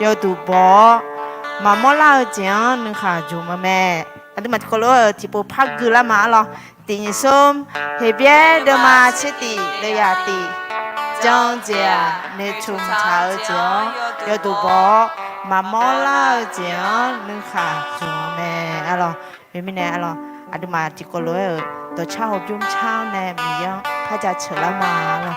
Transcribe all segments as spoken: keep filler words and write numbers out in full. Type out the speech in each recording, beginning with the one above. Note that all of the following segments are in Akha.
yawduq baw-awr, maqmawr lar-eu jeq-anr nuikhaq jmq-eu mae. Aqduimaf tiqkawv lof-aer-euq tiqpov par gui lar ma arlawr. Tiq nyiq smr, Heqbyaer deuvma tser tif deuvya tif, jan-eu jeq-aq noeqtmq taq-eu jeq-anr yawduq baw-awr, maqmawr lar-eu jeq-anr nuikhaq jmq-eu mae arlawr. Khoermirnae arlawr, aqduimaf tiqkawv lof-aer-euq dawqcar hawbymr car-awr nae Miqyaer-anr par jaceuq lar ma arlawr.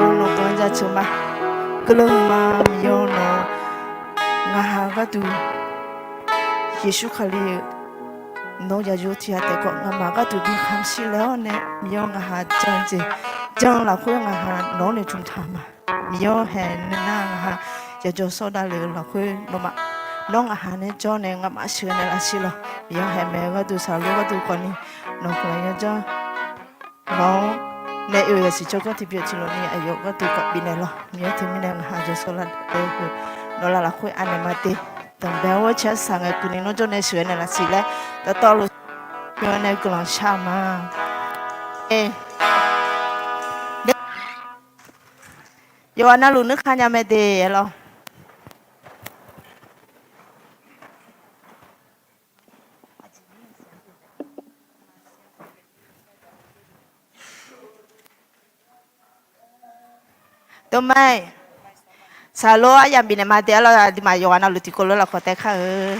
Miqyaer-or, nawq-anr jaceuq ma. Keuvle-eu ma, Miqyaer-or, nawq-anr ngaqha gharduq Yeqsur Kali-euq nawq-eu yaqyo tiq ghaq taef khawf nga'maf gharduq bi khamq shir laer-awr nae, Miqyaer-or, ngaqha jan-eu jeq jan-eu lafkhoer ngaqha nawq-anr noeqtmq taq ma. Miqyaer-or, haeq nuinar ngaqha yajawr sawr davlef-eu lafkhoer nawmaf, nawr ngaqha nae jawr nae nga'maf sheuqghae naeqlaf siq lawq. Miqyaer-or, haeq maeq-eu gharduq saqloq gharduq khawfni nawq-anr guiqlanq yar janr. Nawq-anr nae oe-eu yasiq tsawrganr tiqbyan tiqlof ni aqyawf gharduq gaq bifnaeq lawq. Miqyaer-or, teumirnae ngaqha yajawr sawr lar-eu heu nawq lav lafkhoer anaeq ma de. Danqbae-awr caer saq ngae keuvni nawr jawr nae sheuqghae naeqlaf siq laer dawqtawvluf sheuqghae nae guiqlanq shar-eu ma. Yawqghaq navluf nuikhanr nya mae de aer lawq. Dawrma-iq, saqloq aryamq bifnaeq ma de aer lawq. Aqduimaf yawqghaq navluf tiqkawv lof-aer lafkawq tae kar-eu.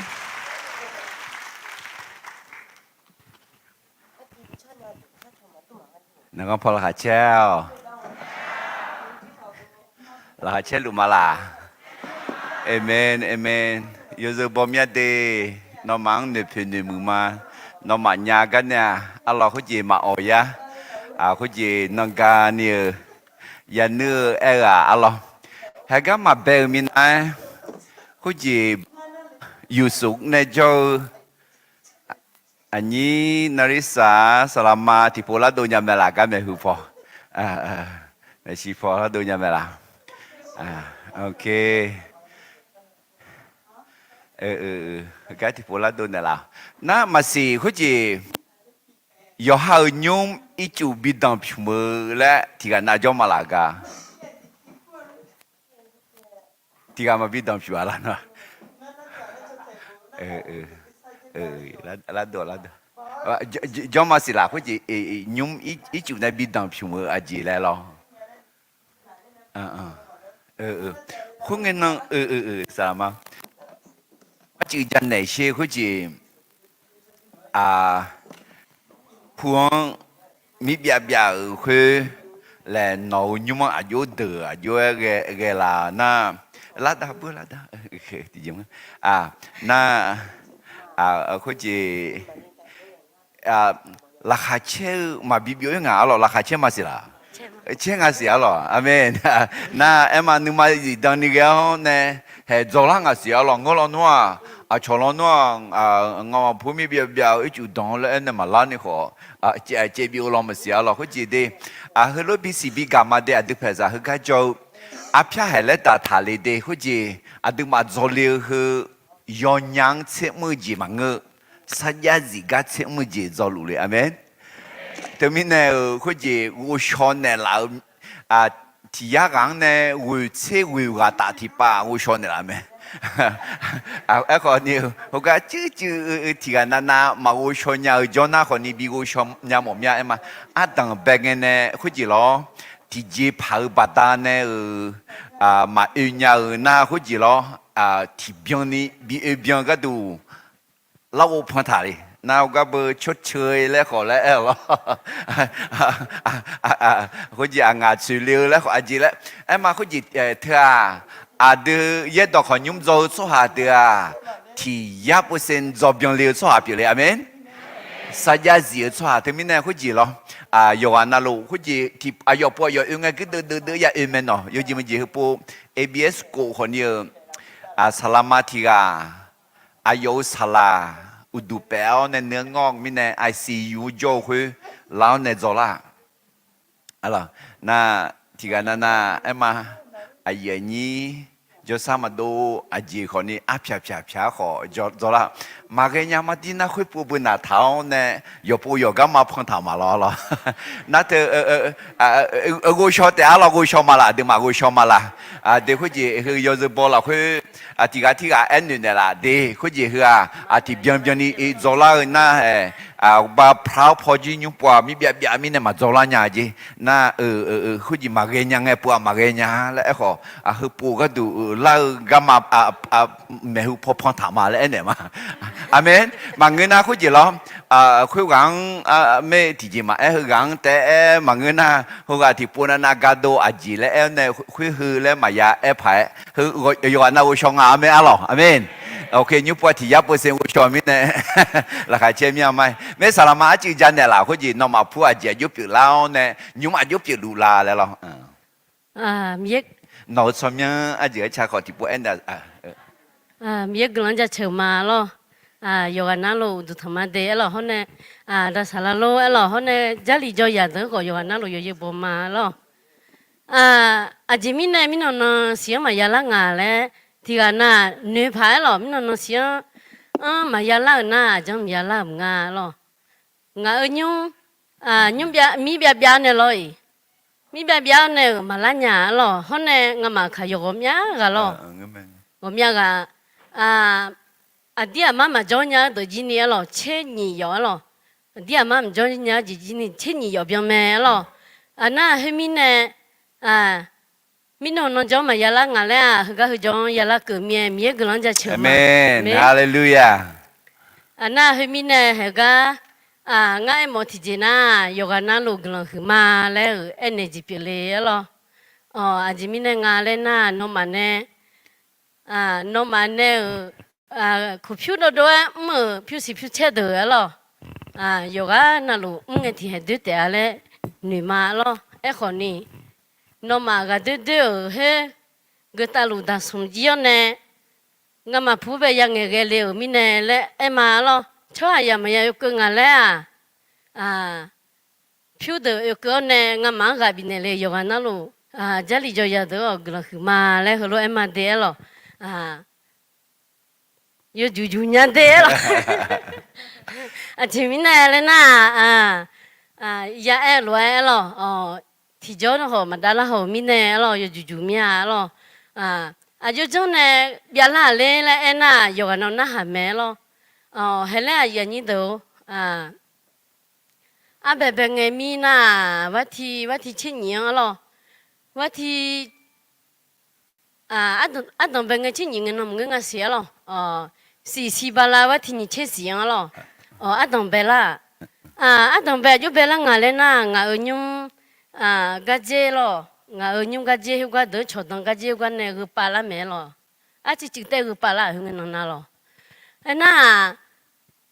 Nanganr paw laqkhaq caer-awq. Laqkhaq caer luf ma laq? Aqmeq, aqmeq. Yawzeu baw mya de. Nawmaf-anr noeqpoeq noeqmuiq ma. Nawmaf nya gar nae-aq, arlawq khoerjeq maqawq yar. Khoerjeq nanga ni-euq yanuir-eu aer-eu-aq arlawq, haegar maqbae-euq minav-aer, khoerjeq Yusuf nae jawr-eu aqnyir Narisa-a, saqlaqma tiqpov lardov nya mae laf gar maeqhu paw. Maeqshi paw lardov nya mae laf? Gar tiqpov lardov naeqlaf. Nar maqsiq khoerjeq yawqha-euq nymr ircuf bi danqpymq-eu laer tiqghaq nav jawr ma laf gar? Tiqghaq maqbi danqpymq-a lar nar. Lardov, lardov. Jawr maqsiq laf khoerjeq nymr ircuf nae bi danqpymq-eu aqjeq laer lawr. Khoerngae nan, saqlaqma, arcuiv janaeq sher khoerjeq, pu-anr mirbyav byav-euq khoer laeq nawq-euq nymr-anr aqjox deuq aqjox-aer ghae laf nar, larda beu larda, nar, khoerjeq laqkhaq caer-eu maqbi byov-ir ngaq arlawq, laqkhaq caer maqsiq laf? Caer nga siq arlawq. Aqmeq. Nar aerma nuima zifdan ni ghae-awr nae haeq dzawlar ngaq siq arlawq. Ngeur lawnmr-aq, aqcawq lawnmr-aq, ngamaf pu mir byav byav-eu ircuf danq-awr laer aernaeq maqlar ni khawf, caev byov law maqsiq arlawq. Khoerjeq de, heulof bisiq bigaq ma de aqdui paeqzaq heugar jawr-eu arpyar haeq laer daqtaq le de. Khoerjeq aqduimaf dzawle-eu heu yawnya-anr tser mr-eu jeq maqngeur, sarjax zif gar tser mr-eu jeq dzawluf le. Aqmeq. Teumirnae-euq khoerjeq ghovshaw naeqlaf-eu tiq yar ghaq-anr nae ghoeq tser ghoeq ghaq taf tiqpav ghovshaw naeqlaf mae. Aerkhawf ni-eu heugar cuivcuiv-eu tiqghaq navnav maqghovshaw nya-eu jawrnar khawf ni bi ghovshaw nya mawf mya aer ma. Ardanq bae ngae nae khoerjeq lawr, tiqjeq paq-eu baqdanae-euq maqoe nya-euq nar khoerjeq lawr, tiqbyan ni bi oe byan gharduq larghov pan taq le. Nar heugar beu ชดเชย laer khawf laer aer-eu lawr. Khoerjeq aqngaq tsoeq le-eu laer khawf aqjeq laer aer ma. Khoerjeq teu-aq, aqdui yaerdawq khawf nymr dzaw-eu tsawrhaq deuq-aq, tiq yar เปอร์เซ็นต์ dzaw byan le-eu tsawrhaq pyeuf le. Aqmeq. Sarjax zif-eu tsawrhaq teumirnae khoerjeq lawr, yawqghaq navluf khoerjeq aqyawf pov aqyawf oe ngae guirdeuv deuv deuv ya oe mae nawq. Yawjeq maqjeq heupov A B S kof khawf ni-eu saqlaqma tiq ghaq aqyawf-euq saqlaq uqduq paef-awr nae nuianr ngawr-eu mirnae I C U jawr-eu khoer lar-awr nae dzaw lar. Nar tiq ghaq navnav aer ma, aqyuif aqnyir jawrsar maqdov aqjeq khawf ni arpyaq pyaq pyaq-aer khawf dzaw lar. Maqghae nya mar dir nar khoer pov beu naq taq-awr nae yawqpov yawqgar ma pan taq ma lawr lawr. Nar teu ghovshaw taef-a lawr, ghovshaw ma laf, aqduimaf ghovshaw ma laf. De khoerjeq heu yawzeu baw lafkhoer tiq ghaq tirghaq aernoeq naeqlaf de. Khoerjeq heu-aq, tiqbyan byan ni dzaw lar-eu nar-ae, Aqba pla-awr paw jir nymr pov-aq, mirbyav byav mirnae maqdzawr lar nya jeq. Nar-eu, khoerjeq maqghae nya ngae pov-aq maqghae nya laer aerkhawf, aqheu pov gharduq-eu lar-eu garma maeqhu paw pan taq ma laer aernaeq ma. Aqmeq. Maqngeur nar khoerjeq lawr. Khoerghaq-anr maer tiqjeq maqaer, heughaq-anr taef-aer maqngeur nar, heughaq tiqpov navnav gardov aqjeq laer aer-awr nae khoer heu laer maqya aer paq-aer, heu yawqghaq nav ghovshaw nga-a mae arlawq. Aqmeq. Nymr pov-aq tiq yar pov se ghovshaw mirnae laqkhaq caer mir-a ma. Maer saqlaqma arcuiv ja naeqlaf khoerjeq nawmaf pur aqjeq aqjox pyeuflar-awr nae nymr aqjox pyeufluf la laer lawr. Nawq-eu tsawrmyanr arjeq aer ca khawf tiqpov aer naeq. Miqyaer guiqlanq jaceuq ma lawr. Yawqghaq navluf uqduq tanq ma de aerlawq hawr nae, aqda saqlaq lor aerlawq hawr nae, Jarlif jawr yaq deuq-anr khawf yawqghaq navluf yawzeu baw ma lawr. Aqjeq mirnae mirnan nan siq-anr maqya lar nga laer, tiqghaq nav noeq paq aerlawq mirnan nan siq-anr, anr maqya lar-euq nar aqjanr maqya lar-euq nga lawr. Ngaq-euq nymr, nymr byav, mirbyav byav nae lawr-iq. Mirbyav byav nae-euq maqlar nya-a lawr. Hawr nae ngamaf kaq yawq ghawqmya ghaq lawr. Ghawqmya ghaq, aqdir aqmar maqjawr nya-eu deuq jir ni aerlawq, tser nyiq yawf aerlawq. Aqdir aqmar maqjawr nya-eu jeq jir ni tser nyiq yawf byan mae aerlawq. Aqnar khoer mirnae, mirnan nan jawr maqya lar nga laer-aq, heugar heu jawr-anr ya lar keuv mir-aer Miqyaer guiqlanq jaceuq ma. Aqmeq. Aqnar khoer mirnae heugar ngar aermawf tiqjeq nar, yawqghaq navluf guiqlanq huiq ma laer-euq aernaeq jeq pyeufle aerlawr. Aqjeq mirnae nga laer nar, nawmaf nae, nawmaf nae-euq koqpyur dovdov-aer mr-euq pyur siq pyur caer deuq aerlawr. Yawqghaq navluf mr ngae tiqhaeq doer taef-a laer noeq ma aerlawr. Aerkhawf ni, nawmaf ghaqdoer doer-euq khoer geutavluf daqsmq jir-awr nae, ngamaf pur bae ya ngaeqghae le-euq mirnae laer aer ma aerlawr. Tsawrhaqzaq maqya oekeuv nga laer-aq, pyur deuq oekeuv-awr nae ngamaf-anr ghaq bifnaeq le. Yawqghaq navluf Jarlif jawr yaq deuq-awq guiqlanq huiq ma laer heulof-aer ma de aerlawq. Yawjuq juq nya de aerlawq. Aqjeq mirnae laer nar-aq, ya aer-eu lof-aer aerlawq. Tiqjawr nawr khawf maqdav lar haw-euq mirnae aerlawq, yawjuq juq mir-a aerlawq. Aqjox janr nae byavlar-aq ler laer aernar-aq, yawqghaq nav narhaq mae aerlawr. Haeq laer aqyuif aqnyir deuq-or, arbaeq bae ngae mir nar-aq, barti barti tser nyiq-anr aerlawr. Barti ardanq bae ngae tser nyiq ngae nan maqngeur nga siq aerlawr. Siq siq bala barti nyiq tser siq-anr aerlawr. Ardanq bae lar-aq, ardanq bae aqjox bae lar nga laer nar-aq, ngaq-euq nymr gardzer lawr. Ngaq-euq nymr gardzer khoergar deuq-anr cawqdan gardzer khoergar nae gheupav lar mae aerlawr. Arcuiv cuiv taef gheupav lar-aq, khoer ngae nan na lawr. Aernar-aq,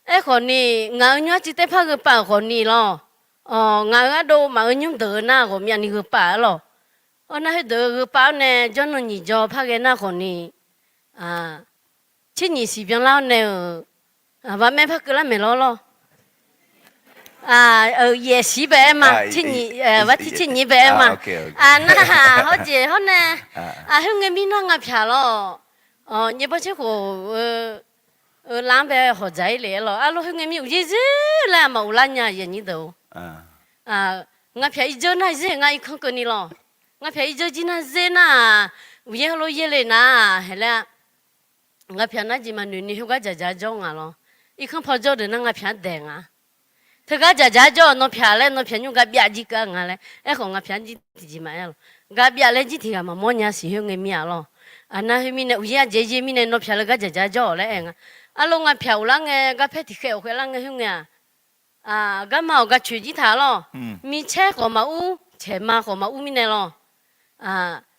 aerkhawf ni, ngaq-euq nymr arcuiv taef par gheupav-euq khawf ni lawr. Ngaq-euq ardov maf-euq nymr deuq-eu nar ghawqmyav ni gheupav aerlawq. Awr nar khoerdeuq gheupav-awr nae jawrnan nyiq jaw par ghae nar khawf ni, tser nyiq siq byanlar-awr nae-euq, baqmaer par keuvlar maeq lawr lawr. Yaef siq bae aer ma. Barti tser nyiq bae aer ma. Nar-aq, hawr jeq hawr nae, khoerngae mir nar nga pyaq lawr. Nyaef bawr tser khof-eu lar-anr bae hawq dzaq-ir le aerlawq. Arlawr khoerngae mir uqyaer zeur laer aqma uvlar nya yanyir deuq-or. Nga pyaq irdzeur nar zeur nga irkanr keuvni lawr. Nga pyaq irdzeur jir nar zeur nar-aq, uqyaer heulof yaer le nar-aq, haeq laer-a. Nga pyaq nar jeq maqnoeq ni khoergar dzaqdzaq jawr nga lawr. Irkanr paw jawr deuq nar nga pyaq-anr daeq nga. Teugar dzaqdzaq jawr-euq nan pyaq laer nan pyaq nymr ga byav jir keuv-a nga laer. Aerkhawf nga pyaq-anr jir tiqjeq maqaer lawr. Ga byav laer jir tiq ghaq maqmawr nya siq khoerngae mir-a lawr. Aqnar khoermirnae uqyaer ardzaeq yaer mirnae nan pyaq le gar dzaqdzaq jawr-awq laer aer nga. Arlawr nga pyaq uvlar ngae garpaer tiqkhaer awqkhaer lar ngae khoerngae-aq, garma awq ga coeq jir taq lawr. Micaer khawf maqur, caeqma khawf maqur mirnae lawr.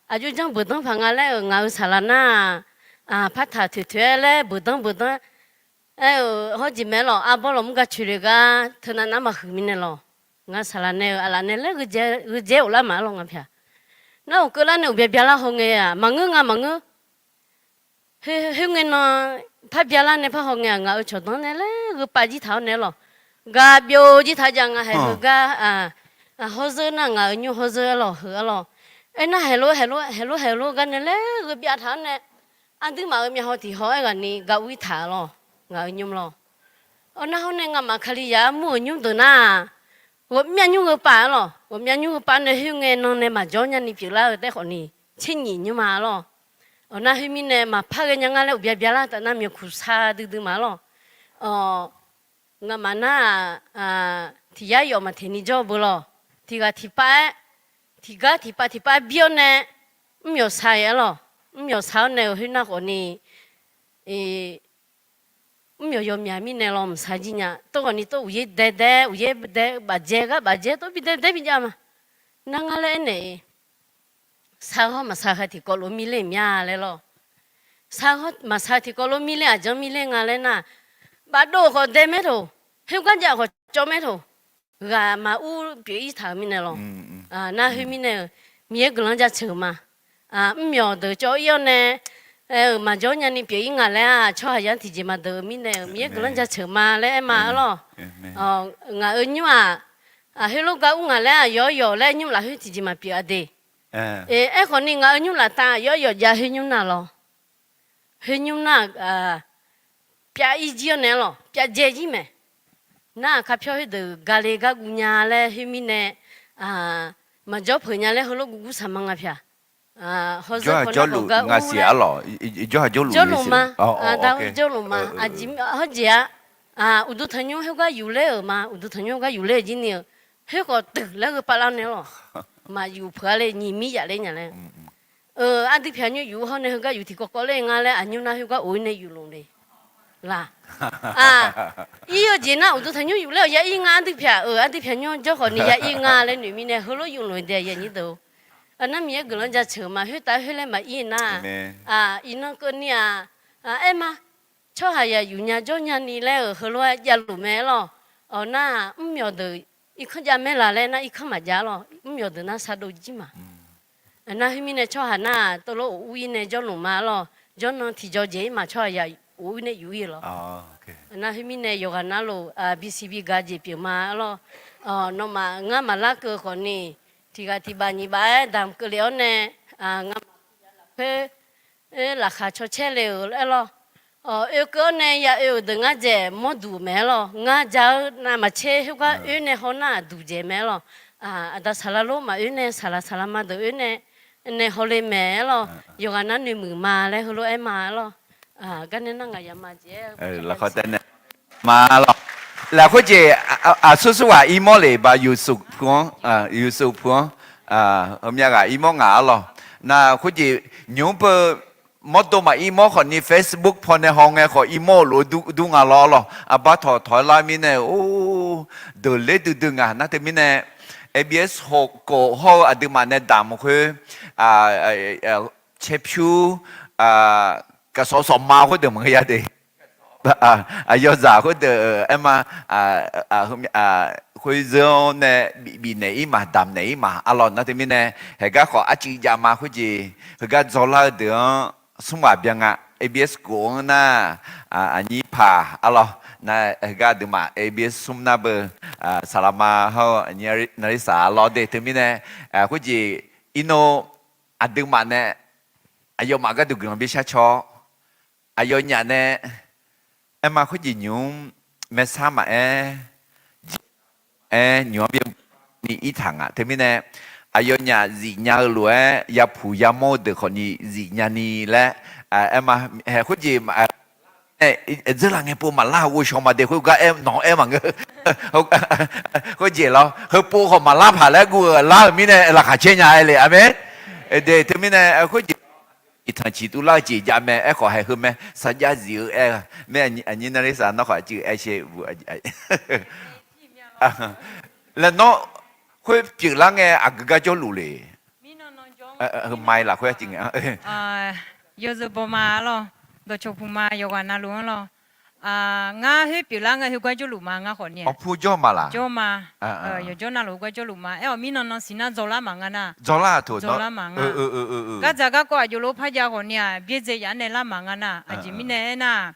Aqjox janr beuqdanr paq nga laer-euq ngaq-euq saqlaq nar-aq, partaq toeqtoeq-aer laer beuqdanr beuqdanr aer-euq hawr jeq mae lawr. Arbawr lawqmr ga coeq le gar teunav nar maqhuiq mirnae lawr. Ngaq-euq saqlaq nae-euq aqlaf nae laer gheudzae gheuldzae uvlar maqaer lawr nga pyaq. Nar uqkeuv lar nae uqbya byalar hawngae-aq maqngeur nga maqngeur. Khoerngae nan par byalar nae par hawngae-aq ngaq-euq cawqdanr nae laer gheupav jir taq-awr nae lawr. Ga byov jir taq jav nga haeq heugar, hawrzeur nar ngaq-euq nymr hawrzeur-aer lawr heu-a lawr. Aernar haeq lof haeq lof haeq lof haeq lof gar nae laer gheu byav taq-awr nae, aqduimaf aqyawf-euq myavhaw tiq haw-aer ghaq ni ga ur-ir taq lawr. Ngaq-euq nymr lawr. Awr nar hawr nae nga'maf Kalizaq armur-euq nymr deuq nar-aq, ghawqmyav nymr gheupav-a lawr. Ghawqmyav nymr gheupav nae khoerngae nan nae maqjawr nyani pyeuflar-eu taef khawf ni, tser nyiq nymr ma lawr. Awq nar khoermirnae maqpar ghaenya nga laer uqbya byalar taf nar myawqkuq sar duidui ma lawr. Awq, Ngamaf nar-aq, tiq yar yawf maqteq ni jawr-eu beu lawq. Tiq ghaq tiq pav-aer, tiq gar tiq pav tiq pav-aer bir-awr nae, mr yawq sar-aer lawq. Mr yawq sar-awr nae-eu khoernar khawfni, mr yawq yawmyaq mirnae law mqsar jir nya. Tov khawfni tov uqyaer daedae, uqyaer dae bafdzae gar bafdzae tov bi daedae bi jav ma. Nar ngar laer aernaeq-iq, sar hawr maqsar ha tiqkawv lof mirler mya laer lawq. Sar hawr maqsar tiqkawv lof mirler aqjanr mirler nga laer nar, bafdov-euq khawf dae maer toq, khoergar jav khawf cawv maer toq, ghaq maqur pyeuf-ir taq-euq mirnae lawq. Nar khoermirnae-euq, Miqyaer guiqlanq jaceuq-euq ma. Mr myawq deuq cawv-ir-awr nae, aer-euq maqjawr nyani pyeuf-ir ngaq laer-aq, tsawrhaqzaq-anr tiqjeq maqdeuq-eu mirnae-euq Miqyaer guiqlanq jaceuq ma laer aer ma-ar lawq. Ngaq-euq nymr-aq, heulof gar ur ngaq laer-aq, yawq yawq laer nymr lafkhoer tiqjeq maqpyeuf-a de. Aerkhawfni ngaq-euq nymr laftav yawq yawq jav khoer nymr nar lawq. Khoer nymr nar, pyav-ir jir-awr nae-ar lawq, pyav dzae jir mae. Nar-aq, kapyawr khoerdeuq gale gar guv nya laer khoermirnae, maqjawr peuq nya laer heulof guvgur saqma nga pyaq. Hawzeur pawnav khawf gar ur laer, jawrluf ma. Aqda jawrluf ma. Aqjeq hawrjeq-a, uqduq tanqnymr khoergar yufler-euq ma, uqduq tanqnymr khoergar yufler-euq jir ni-eu, khoerkhawf duiq laer gheu pavlar nae-ar lawq. Maqyuf peuq-a le, nyiq mir yaf ler nya laer. Aqdui pyaq nymr yuf hawr nae heugar yuf tiqkawv kawv ler nga laer aqnymr nar khoergar of-ir nae yufluf le. Laq, ir-eu jeq nar uqduq tanqnymr yufler-awq ya ir nga aqdui pyaq-euq aqdui pyaq nymr jawr khawfni ya ir nga laer noeq mirnae heulof yufluf-eu de aqyuif aqnyir deuq-or. Nar Miqyaer guiqlanq jaceuq ma khoertav khoer laer maqir nar, iqnan keuvni-aq, aer ma, tsawrhaqzaq yufnya jawrnya ni laer-euq heulof-aer javluf mae-ar lawq. Awq nar-aq, mr myawq deuq irkanr jav maer laq laer nar irkanr maqjav-ar lawq. Mr myawq deuq nar sardov jir ma. Nar khoermirnae tsawrhaq nar-aq teulof of ur-ir nae jawrluf ma-ar lawq. Jawrnan tiqjaw jaeq-ir ma tsawrhaqzaq of-ir nae yuf-ir-eu lawq. Nar khoermirnae yawqghaq navluf bisiq bigaq jeq pyeuf ma-ar lawq. Nawmaf ngar maqlar keuv khawfni, tiqghaq tiqbaf nyiq baf-aer damq keuvle-awr nae, ngamaf lafkhoer laqkhaq cawcaer le-euq aer lawq. Oekeuv-awr nae ya oe-euq deuq ngar dzaeq mawr duq mae-ar lawq. Ngar ja-eu navmaqtser khoergar oer nae haw nar-aq duq dzaeq mae-ar lawq. Aqda saqlaq lor maqoer nae saqlaq saqlaq ma deuq oer nae, nae hawle mae-ar lawq. Yawqghaq nar noeqmuiq ma laer heulof-aer ma-ar lawq. Garnae nar ngaq yama jeq-aer ma-ar lawq. Lafkhoer jeq aqsur surghaq irmawr le ba yufsuf pu-anr, yufsuf pu-anr, heumyav ghaq irmawr ngaq-ar lawq. Nar khoer jeq nymq-mr beu mawrdo maqir mawr khawfni Facebook pawnae hawngae khawf irmawr-eu lof-aer dur nga lawr-ar lawq. Arbar tawq tawq-aer lar mirnae-or, deuqler duidui nga nar teumirnae, ABS hawkhof hawr-eu aqduimaf nae damq khoer, caerpyur, kaqsawq sawqma khoerdeuq maqngeur ya de. Aqyawfzaq khoerdeuq aer ma, khoer zeur-awr nae bifnaeq-ir ma, damqnaeq-ir ma-ar lawq. Nar teumirnae, heugar khawf arcuiv jav ma khoer jeq, heugar dzawlar-eu deuq-anr smr ghaq byan nga. ABS khof-anr nar, aqnyir paq-ar lawq. Nar heugar aqduimaf ABS smr nar beu, saqlaqma hawr-eu aqnyir narlif saq-ar lawr de teumirnae, khoer jeq irnov aqduimaf nae aqyawfmaf gharduq guiqlanq bishar caw-awr, aqyawfnyaf nae aer ma khoer jeq nymq-mr maersar maqaer, aer nymq-anr byaer ni irtaq nga. Teumirnae aqyawfnyaf zifnya-eu lof-aer yapuq yamawr-eu deuq khawfni zifnya ni laer aer ma. Haeq khoer jeq ae, dzeurlaf ngae pov maqlar-eu ghovshaw ma de khoergar aer nawq-anr aer maqngeur. Khoer jeq lawr, heupov khawf maqlar paq laer guv-eu lar-euq mirnae laqkhaq caer nya aer le. Aqmeq. De teumirnae khoer jeq ciqtanq ciqtuv lar-eu jeq jav mae. Aerkhawf haeq heu mae, sarjax zif-eu aer-eu mae. Aqnyir narlif saq nawr khawf aqcuiv aer sher bu Laer nawr khoer pyeuflar ngae aqgeu gar jawrluf le? Heu mai lafkhoer aqcuiv ngae-a. Yawzeu baw ma-ar lawq. Dawqcawq puq ma yawqghaq navluf-anr lawq. Ngar khoer pyeuflar ngae heugar jawrluf ma ngar khawfni-aq. Awqpu jawr ma laq? Jawr ma. Yawqjawr navluf heugar jawrluf ma. Aer-awq mirnan nan siqnar dzawlar maqnga nar. Dzawlar-aq teu dzawlar maqnga. Gardzaq garkawv aqjox lof par jav khawfni-aq byaerdzae yaf-anr nae lar maqnga nar. Aqjeq mirnae aernar,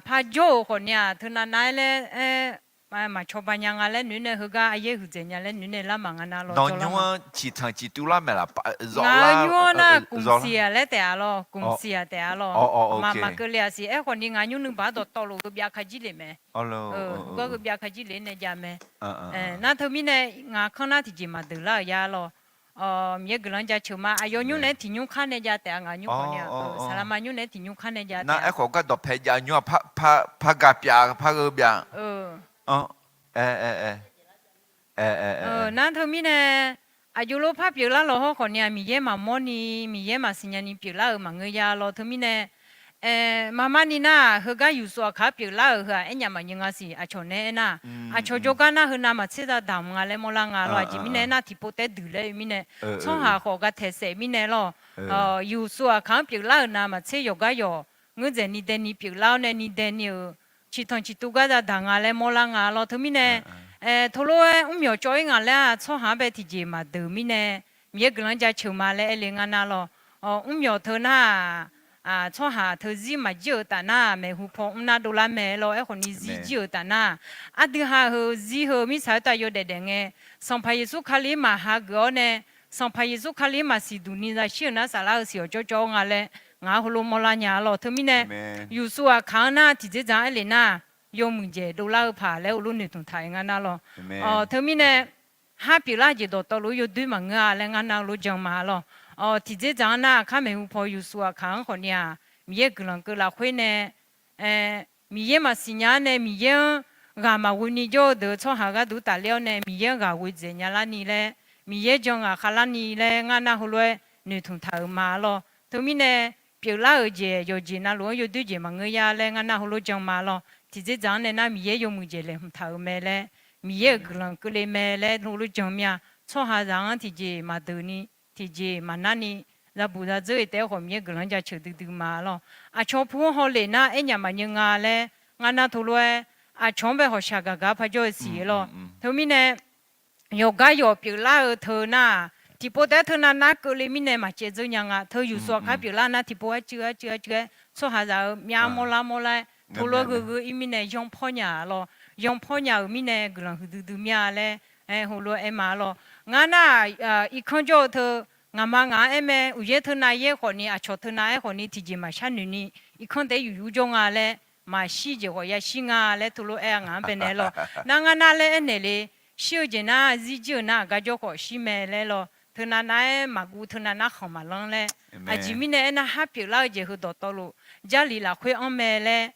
par jawr-euq khawfni-aq teunav nav-aer laer aer, maqcawba nya nga laer noeq nae heugar aqyaer huiqdzaeq nya laer noeq nae lar maqnga nar lawr. Nawq nymr-anr ciqtanq ciqtuv lar maeq laf? Ngaq-euq nymr-anr nar, kumsiq-aq laer taef-a lawr, kumsiq-aq taef-a lawr. Maqmaq keuvle-aq siq. Aerkhawfni ngaq nymr nuibaq-anr dawqtawvluf heubyav ka jir lef mae. Gar heubyav ka jir lef nae jav mae. Nar teumirnae ngaq kanr nar tiqjeq maqdeuq lar-euq ya lawr. Miqyaer guiqlanq jaceuq ma. Aqyawf nymr naeq-aer tiq nymr kar nae jav taef-a. Ngaq nymr khawf ni-aq, saqlaqma nymr naeq-aer tiq nymr kar nae jav taef-a. Aerkhawf gardawq pae jav nymr-aq, par gaq pyaf par-eu byav. Nar teumirnae, aqjox lof par pyeuflar lawq hawr khawf ni-aq, Miqyaer maqmawr ni, Miqyaer maqsiqnya ni pyeuflar-euq maqngeur ya lawq. Teumirnae, maqmar ni nar-aq, heugar Yuqsuf aqkaq-anr pyeuflar-euq heu-aq, aernyaf maqnyeuv nga siq. Aqcawq nae aernar, aqcawq jawrgar nar heu navmaqtser za damq nga laer mawrlar nga lawq. Aqjeq mirnae aernar, tiqpov taef-aer duiq laer oe mirnae, tsawrhaq khawf gataeq saef mirnae lawq. Yuqsuf aqkaq-anr pyeuflar-euq navmaqtser yawqgar yawq ngeur dzaeq ni dae ni pyeuflar-awr nae ni dae ni-euq ciqtanq ciqtuv gar za daq nga laer mawrlar nga lawq. Teumirnae, teulof-aer mrmyawq cawv-ir ngaq laer-aq, tsawrhaq-anr bae tiqjeq maqdeuq mirnae, Miqyaer guiqlanq jaceuq ma laer aer le ngar nar lawq. Mrmyawq teu nar-aq, tsawrhaq teu zir maqjir-euq taf nar-aq, maeqhu paw mrnar dovlar mae lawq. Aerkhawf ni zir jir-euq taf nar-aq, aqdui ha heu zir heu mirtsaq-aer tav yawdaef daef ngae, Sanqpaq Yeqsur Kali maqhageuf-awr nae, Sanqpaq Yeqsur Kali maqsiq duq ni zaqshir-euq nar saflar-eu siq-awq cawvcawv-awr nga laer, ngaq-anr heulof mawrlar nya lawq. Teumirnae, Yuqsuf aqkaq-anr nar tiqdzerdzaq-anr aer lef nar, yawmuiq dzaeq dovlar-eu paq laer heulof noeqtmq taq-euq ngar nar lawq. Teumirnae, har pyeuflar jeq dawqtawvluf-eu yawdoer maqngeur-a laer ngar nar heulof jan ma lawq. Tiqdzerdzaq-anr nar, aqkar maeqhu paw Yuqsuf aqkaq-anr khawf ni-aq, Miqyaer guiqlanq keuv lafkhoer nae, Miqyaer maqsiqnya-awr nae Miqyaer-anr ghaq maqghoe ni jawr-eu deuq-eu tsawrhaq gharduq tafler-awr nae Miqyaer-anr ghaq ghoe dzaeq nya larni laer, Miqyaer jan ghaq khav larni laer ngar nar heulof-aer noeqtmq taq-euq ma lawq. Teumirnae, pyeuflar-euq jeq yawqjeq navluf-anr yawdoer jeq maqngeur ya laer ngar nar heulof jan ma lawq. Tiqdzerdzaq-anr nae nar Miqyaer yawmuiq jeq laeqhmq taq-euq mae laer, Miqyaer-euq guiqlanq keuvle mae laer heulof jan mir-a. Tsawrhaqzaq-anr tiqjeq maqdeuq ni, tiqjeq maqnar ni, zabuq zadzeur-eu taef-aer khawf Miqyaer guiqlanq jaceuq duidui ma lawq. Aqcawq pu-anr hawlef nar aernyaf maqnyeuv nga laer ngar nar teulof-aer, aqcawq-anr bae hawqshaq gaq gaq-aer parjawr-eu siq lawq. Teumirnae, yawqgar yawq pyeuflar-eu teu nar-aq, tiqpov taef-aer teu navnar keuvle mirnae maqcaev dzeur nya nga. Teu Yuqsuf aqkaq pyeuflar nar tiqpov arcuiv arcuiv arcuiv-aer tsawrhaqzaq-eu myav mawrlar mawrlar-aer teulof-aer gheughe-ir mirnae yanrpawr nya-a lawq. Yanrpawr nya-euq mirnae guiqlanq huiqdui dui mir-a laer, aer heulof-aer aer ma lawq. Ngar nar-aq, irkanr jawr-eu teu, ngaqma ngaq-anr aer mae, uqyaer teu nav yaer khawf ni, aqcawq teu nav aer khawf ni tiqjeq maqshar noeq ni, irkanr taef-aer yuf yur jawr nga laer, maqshir jeq khawf yashir nga laer teulof-aer-a ngaq-anr baenaeq lawq. Nar ngar nar laer aernaeq le, shir-eu jeq nar zir jir-euq nar aqgar jawr khawf shir mae laer lawq. Teu navnar-aer maqguv teu navnar khanq maqlanr laer. Aqjeq mirnae aernar, har pyeuflar-eu jeq heu dawqtawvluf, Jarlif lafkhoer anr mae laer,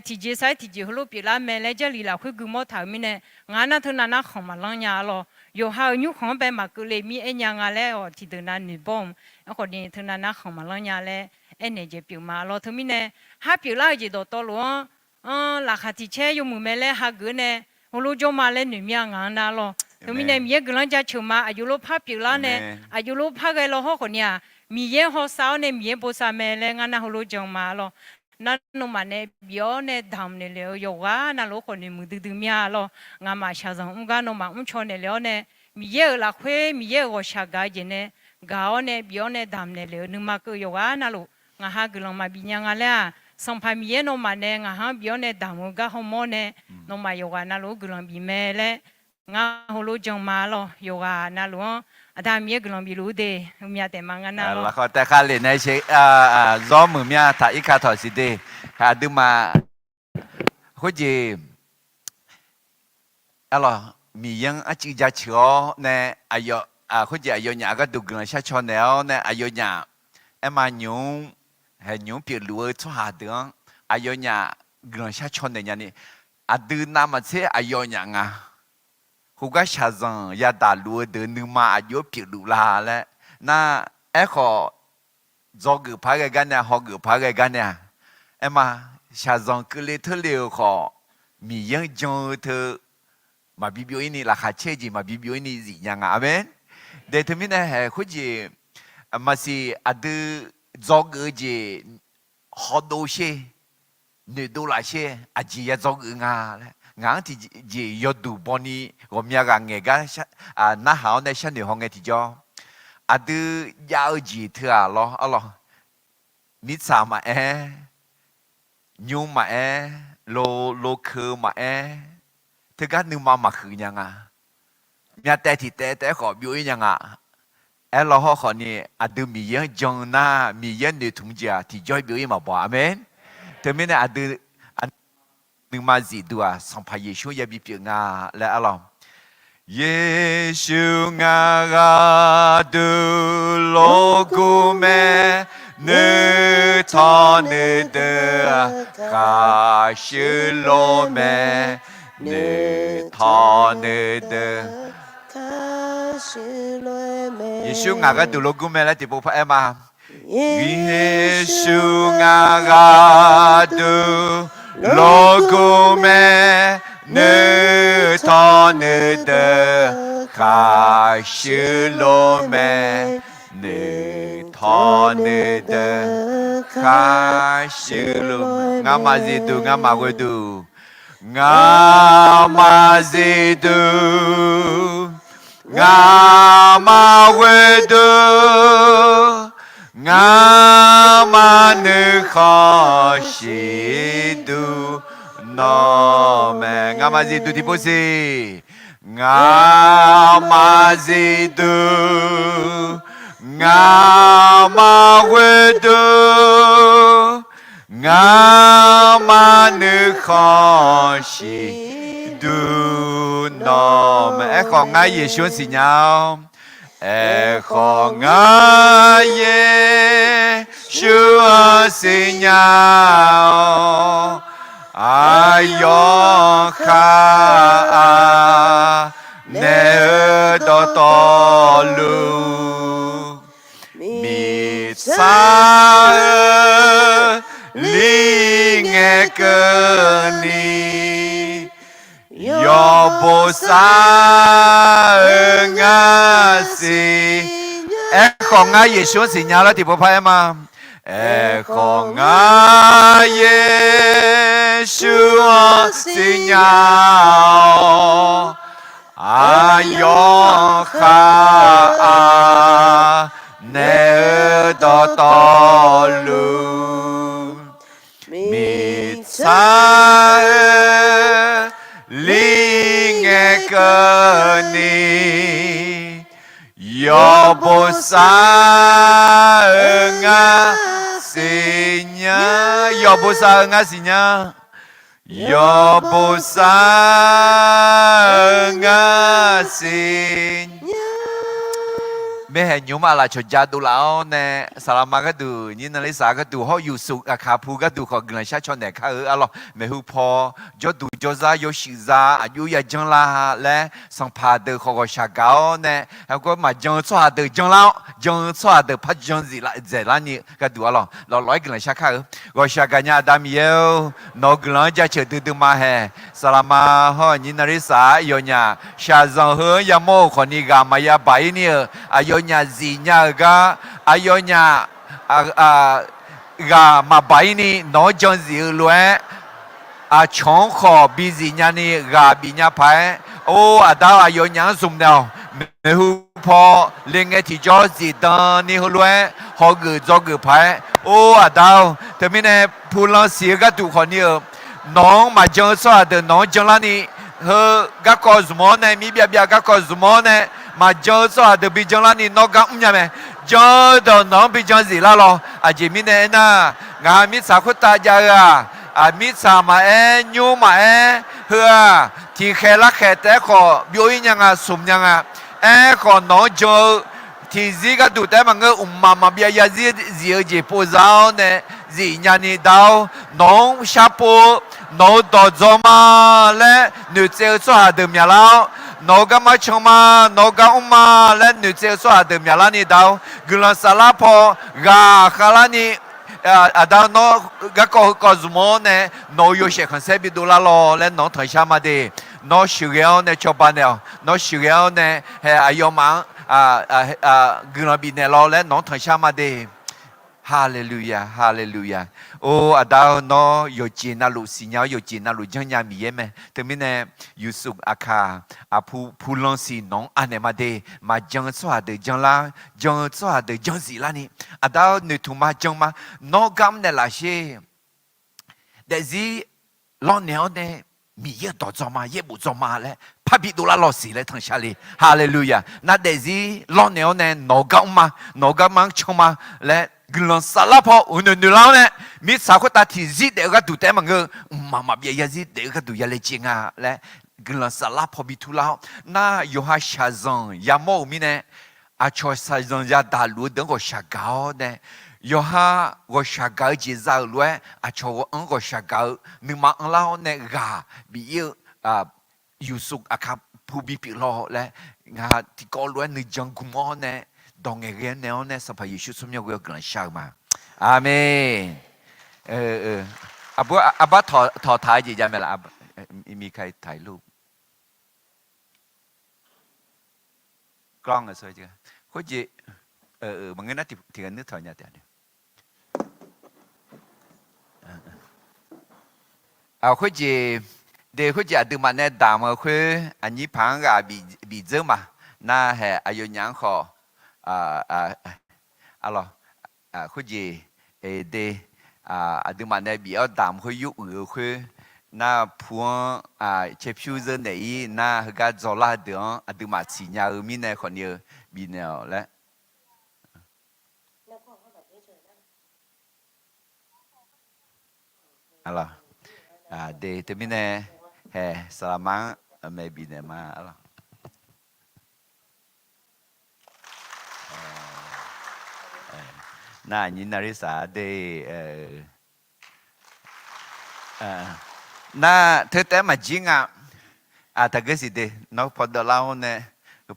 tiqjeq sar-aer tiqjeq heulof pyeuflar mae laer Jarlif lafkhoer guimawr taq-euq mirnae, ngaq nar teu navnar khanq maqlanr nya-a lawq. Yawqha-euq nymrkhanq-anr bae maqkeuvle mir aer nya nga laer-awq, tiqdeuq nav noeqbawr-eu. Aerkhawf ni teu navnar khanq maqlanr nya laer aernaeq jeq pyeuf ma lawq. Teumirnae, har pyeuflar-eu jeq dawqtawvluf-anr, anr, laqkhaq tiq caer yawmuiq mae laer hageuf-eu nae, heulof jawr ma laer noeq mir-a ngaq-anr nar lawq. Teumirnae Miqyaer guiqlanq jaceuq ma. Aqjox lof par pyeuflar nae, aqjox lof par ghae law hawr khawf ni-aq, Miqyaer hawsav-awr nae Miqyaer bosav mae laer ngar nar heulof jan ma lawq. Nar nawmaf nae bif-awr nae damq naeqle-eu yawqghaq navluf-anr khawf noeqmuiq duidui mir-a lawq. Ngaqmaf shaqzanq mr gar nawmaf mrcaw naeqle-awr nae, Miqyaer-euq lafkhoer Miqyaer-euq ghawqshaq gaq-eu jeq nae gaq-awr nae bif-awr nae damq naeqle-euq nuima keuv yawqghaq navluf, ngaqha guiqlanq maqbif nya nga laer-aq, Sanqpaq Miqyaer nawmaf nae ngaqha-anr bif-awr nae damq-eu gar hawmawr nae, nawmaf yawqghaq navluf-anr guiqlanq bif mae laer, ngar heulof jan ma lawq. Yawqghaq navluf-anr Aqda Miqyaer guiqlanq bifluf-ur de. Heumya taef ma ngar nar lawq. Laqkhaq taef khavlef nae sheq, zawr muiq mir-a taq irka tawq siq de. Aqduimaf khoerjeq Miqyaer-anr arcuiv jaceuq-awr nae, khoerjeq aqyawfnyaf gharduq guiqlanq shar caw naeq-awr nae, aqyawfnyaf aerma nymq-mr, haeq nymq-mr pyeufluf-eu tsawrhaq deuq-anr aqyawfnyaf guiqlanq shar caw naeq nyani, aqdui navmaqtser aqyawfnyaf nga. Khoergar shaqzanq yadaq luf-eu deuq nuima aqjox-aer pyeufluf la laer nar, aerkhawf dzawgeuf paq-aer ghae gar nae, hawgeuf paq-aer ghae gar nae-aq, aerma shaqzanq keuvle teurle-euq khawf, Miqyaer-anr jan-eu teu maqbi byov-ir ni, laqkhaq caer-eu jeq maqbi byov-ir ni zifnya nga. Aqmeq. De teumirnae haeq khoerjeq maqsiq aqdui dzawgeuf-eu jeq hawdov sher, noeqdov laf sher, aqjeq ya dzawgeuf nga laer ngaq-anr tiqjeq yawduq bawni ghawqmya ghaq ngaeq gar narhaq-awr nae sharnoeq haw ngae tiqjawr, aqdui jav-eu jeq teu-aq lawr arlawr, mirtsaq maqaer, nymr maqaer, lo, lokeu maqaer, teugar nuima maqhuiq nya nga. Myavtaev tiq taev taef-aer khawf byov-ir nya nga. Aerlawr hawr khawf ni, aqdui Miqyaer-anr jan-eu nar, Miqyaer noeqtmq jeq-aq tiqjawr byov-ir maqbaw. Aqmeq. Teumirnae aqdui nuima zifduq-aq Sanqpaq Yeqsur yabi pyeuf nga laer arlawr. Yeqsur ngaq gharduq lorgur mae, nuitawq nuideuq khaqshuir lor mae, nuitawq nuideuq. Yeqsur ngaq gharduq lorgur mae laer tiqpov paraer ma. Yeqsur ngaq gharduq lorgur mae, nuitawq nuideuq khaqshuir lor mae, nuitawq nuideuq khaqshuir lor. Ngamaf zifduq ngamaf ghoeduq, ngamaf zifduq ngamaf ghoeduq, ngamaf nuikhanr siqduq nawr mae. Ngamaf zifduq tiqpov siq. Ngamaf zifduq ngamaf ghoeduq, ngamaf nuikhanr siqduq nawr mae. Aerkhawf ngar Yeqsur-anr siqnya-awr. Aerkhawf ngar Yeqsur-anr siqnya-awr. Aqyawf khaq-aq naeq-eu dawqtawvluf, miqtsaq-eu li ngaeqkeuvni, yawbosav-eu ngar siq. Aerkhawf ngar Yeqsur-anr siqnya laer tiqpov paraer ma. Aerkhawf ngar Yeqsur-anr siqnya-awr. Aqyawf khaq-aq naeq-eu dawqtawvluf, miqtsaq-eu li ngaeqkeuvni, yawbosav-eu ngar siqnya. Yawbosav-eu ngar siqnya. Yawbosav-eu ngar siqnya. Maerhaeq nymq-mr aqlaf cawqja dovlaf-awr nae, saqlaqma gharduq, nyir nanrler saq gharduq, hawr Yusuf aqkaq pu gharduq khawf guiqlanq shar caw naeq kar-eu arlawr. Maeqhu paw jawrduq jawrzar yawshuif za aqjox yajanr lar laer sanqpaq deuq khawf ghawqshaq gaq-awr nae, heugar maqjan-eu tsawrhaq deuq janlar-awr, jan-eu tsawrhaq deuq par jan zif dzaeqlar ni gharduq arlawr, lawqlawq-aer guiqlanq shar kar-eu. Ghawqshaq gaqnya Aqda Miqyaer-or, nawq-eu guiqlanq-anr jaceuq duidui ma haeq. Saqlaqma hawr-eu nyir nanrler saq-aer yawnyaf shaqzanq heu-anr yamawr-euq khawfni ghaq maqya baq-ir ni-euq aqyawfnyaf zifnya-euq gar, aqyawfnyaf ghaq maqbaq-ir ni nawq-anr jan zif-eu lof-aer, aqcawq-anr khawf bi zifnya ni ghaq bifnya paq-aer, or Aqda-or, aqyawfnyaf-anr zmq naeq-awq. Maeqhu paw le ngae tiqjawr zifdan ni heulof-aer hawgeuf dzawgeuf paq-aer, or Aqda-or, teumirnae pulan siq-eu gharduq khawfni-euq, nawq-anr maqjan-eu tsawrhaq deuq nawq-anr janlar ni, heu garkawv zmq-awr nae mirbyav byav garkawv zmq-awr nae maqjan-eu tsawrhaq deuq bi janlar ni nawr gar mrnya mae. Jan-eu dawq nawq-anr bi jan zif lar lawr. Aqjeq mirnae aernar, ngaq mirtsaq khoertav jav-eu-aq, mirtsaq maqaer, nymr maqaer, heu-aq tiqkhaeq larkhaeq taef-aer khawf byov-ir nya nga, smq nya nga. Aerkhawf nawq-anr jan-eu tiqzir gharduq taef-aer maqngeur, mqmaq maqbyav yazir zif-eu jeq pov za-awr nae zifnya ni Da-or, nawq-anr sharpov-eu, nawq-eu dawqdzawq ma laer noeqtsaev-eu tsawrhaq deuq myaqlar-awr, nawq-eu garma can ma, nawq-eu gar mr ma laer noeqtsaev-eu tsawrhaq deuq myaqlar ni Da-or, guiqlanq saflar paw ghaq khavlar ni, Aqda-or, nawr garkawv heukawv zmq-awr nae nawq-eu yawshaef khanqsaer bidov lar lawr laer nawq-anr tanqshar ma de. Nawr sheuqghae-awr nae cawba naeq-awq. Nawr sheuqghae-awr nae haeq aqyawfmaf-anr guiqlanq bifnaeq lawr laer nawq-anr tanqshar ma de. Haleluya, haleluya. Or Aqda-or, nawr yawqjeq navluf siqnya-awr yawqjeq navluf janrnya Miqyaer mae. Teumirnae Yusuf aqkaq aqpu pulan siq nawq-anr anaeq ma de. Maqjan-eu tsawrhaq deuq janlar, jan-eu tsawrhaq deuq janzif larni, Aqda-or, noeqtmq ma, jan ma. Nawr gar mrnaeq laf sher. Daefzir lawrnaeq-awr nae Miqyaer-euq dawqdzawq ma, yaerbof dzawq ma laer parbi dovlar lawr siq laer tanqshar le. Haleluya. Nar daefzir lawrnaeq-awr nae nawq-eu gar mr ma, nawq-eu garma-anr can ma laer guiqlanq saflar paw uqnoeq noeqlar-awr nae, mirtsaq khoertav tiqzir daef-eu gharduq taef-aer maqngeur, mqmaq maqbyav yazir daef-eu gharduq yalaejae nga laer guiqlanq saflar paw bi turlar-awr nar, yawqha shaqzanq yamawr-euq mirnae, aqcawq shaqzanq yadaq luf-eu deuq-anr ghawqshaq gaq-awr nae, yawqha ghawqshaq gaq-eu jeq za-euq lof-aer aqcawq-anr ghawqshaq gaq-eu nuima anrlar-awr nae ghaq bif-ir-eu Yeqsur aqkar pu bipyeuf law laer, ngaq tiqkawv lof-aer nuijan gmr-awr nae, dawq ngaeqghae-anr nae-awr nae Sanqpaq Yeqsur tsawrmyanr ghoe-awr guiqlanq shar-eu ma. Aqmeq. Aqbur arbar tawqtaq-eu jeq jav mae laf? Miqkaq taq-ir lor. Khoerjeq, maqngeur nar tiqghaq nuir tawq nya taef-a. Khoerjeq, de khoerjeq aqduimaf nae damq-eu khoer aqnyir paq-anr ghaq bif dzeur ma. Nar hae aqyawfnyaf-anr khawf, arlawq, khoerjeq, de, aqduimaf nae bif-awr damq khoer yur uiq-eu khoer, nar pu-anr caerpyur zeur naeq-ir nar, heugar dzawlar deuq-anr aqduimaf siqnya-eu mirnae khawfni-eu bifnaeq-awq laer. De teumirnae, hae saqlaqma-anr maeq bifnaeq ma, arlawq. Nar aqnyir narhir saq-a de. Nar teu taef-aer maqjir nga. Taqgeur siq de, nawr paw dawvlar-awr nae,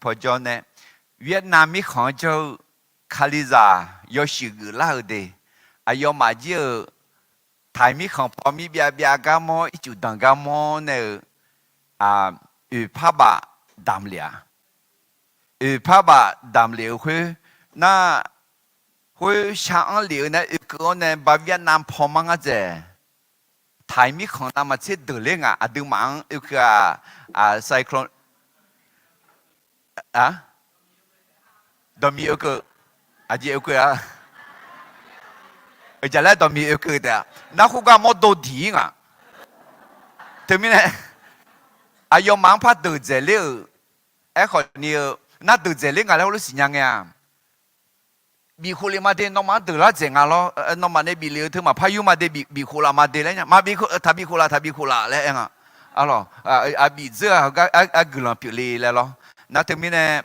paw jawr nae, Vietnam mirkhanq-anr jawr-eu Kalizaq yawshuif geuflar-eu de, aqyawfmaf jir-euq Taiq mirkhanq paw mirbyav byav gar mawr, ircuf danq gar mawr nae-eu, oeqparbaf damq lef-a. Oeqparbaf damq lef-eu khoer, nar, khoer shar-anr lef-eu nae oekeuv-awr nae ba Vietnam paw mar ngar dzaeq. Taiq mirkhanq navmaqtser deuq ler ngaq, aqduimaf-anr oekeuv-aq, cyclone, dawqmiq oekeuv, aqjeq oekeuv-a. Euqjaq laer dawqmiq oekeuv taef-a. Nar khoergar mawrdo diq-ir ngaq. Teumirnae, aqyawfmaf-anr par deuq dzaeq ler-euq, aerkhawf ni-eu, nar deuq dzaeq ler ngaq laer heulof siqnya ngae-a. Bif khof lef ma de, nawmaf-anr deuq lar dzaeq nga lawr, nawmaf nae bif lef-eu teu maqpar yur ma de, bif khof laf ma de laer nya. Maqbif, taqbif khof laf, taqbif khof laf laer aer nga. Arlawq, aqbif dzeur-aq heugar guiqlanq pyeufle laer lawr. Nar teumirnae,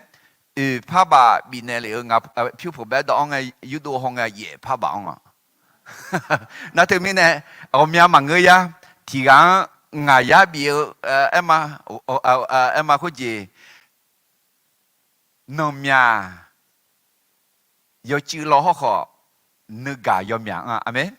oeqparbaf bifnaeq lef-eu ngaq pyur poq bae dawv-anr ngae, yurdov haw ngae yaef parbaf-anr nga. Nar teumirnae, ghawqmya maqngeur yar, tiq ghaq-anr ngaq yar bif-eu, aer ma, aer ma khoerjeq, nanqmyaq yawcuiv law hawrkhawf, nuigaq yawmyaq anr-a. Aqmeq.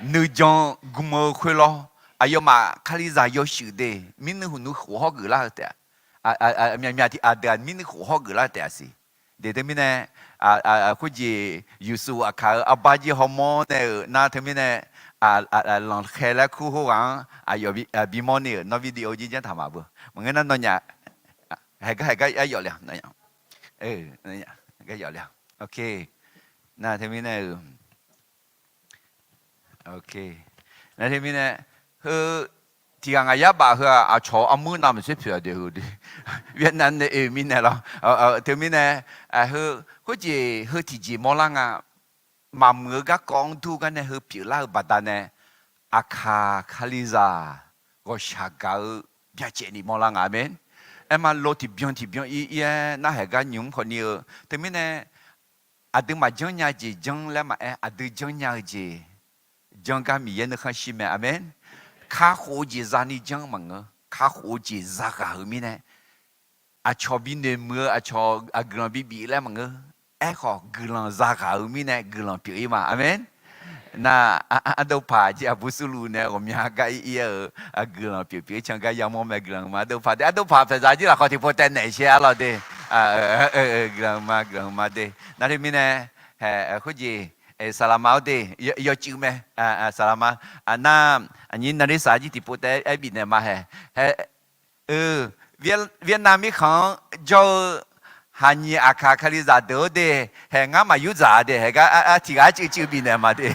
Nuijan gm-eu khoer lawr, aqyawfmaf Kalizaq yawshuif de, mirnuir huqnuir khof hawr geuflar-eu taef-a. Myaqmyaq tiq aqdui-aq mirnuir khof hawr geuflar-eu taef-a siq. De teumirnae, khoerjeq Yeqsur aqkaq-euq arbar jir hawmawr nae-euq nar teumirnae, lanqkhaer laer kur khoerghaq-anr aqyawf bimawr ni-euq nawr video jir janr taq maqbeu. Maqngeur nar nawnyaf, haeqgar haeqgar aryawf le-a, nawnyaf, haeqgar yawf le-a. Nar teumirnae-euq, nar teumirnae, heu tiq ghaq ngaq yar baf heu-aq, aqcawq armur navmaqtser pyeuf-a de heu de. Vietnam nae oe mirnae lawr. Teumirnae, heu, khoerjeq heu tiqjeq mawrlar nga. Maqmuiq-eu garkawv-anr dur gar nae heu pyeuflar-eu baqdanae, aqkaq Kalizaq ghawqshaq gaq-eu byacaevni mawrlar nga. Aqmeq. Aer ma lo tiqbyan tiqbyan ir ir-aer narhaq gar nymq-mr khawfni-eu teumirnae, aqduimaf janrnya-eu jeq janr laer maqaer, aqdui janrnya-eu jeq janr gar Miqyaer nuikhanr shir mae. Aqmeq. Kakhof-eu jeq zani janr maqngeur, kakhof-eu jeq zaghaq-euq mirnae, aqcawq binoeq muiq-eu aqcawq aqguiqlanq bibif laer maqngeur. Aerkhawf guiqlanq zaghaq-euq mirnae guiqlanq pyeuf-ir ma. Aqmeq. Nar, ardovpaq jir aqbur Surluv nae ghawqmya gar ir ir-eu, guiqlanq pyeuf pyeuf-ir can gar yamawr mae. Guiqlanq ma ardovpaq de, ardovpaq paeqzaq jir lafkhawf tiqpov taev naeq sher arlawq de. Guiqlanq ma, guiqlanq ma de. Nar teumirnae, khoerjeq, saqlaqma-awr de, yawcuiv mae. Saqlaqma, nar, aqnyir narhir saq jir tiqpov taev-aer bifnaeq ma hae. Vietnam mirkhanq-anr jawr-eu haqnyiq aqkaq Kalizaq deuq-or de, hae ngar maqyur dzaq-a de, haegar tiq ghaq cuiv cuiv bifnaeq ma de.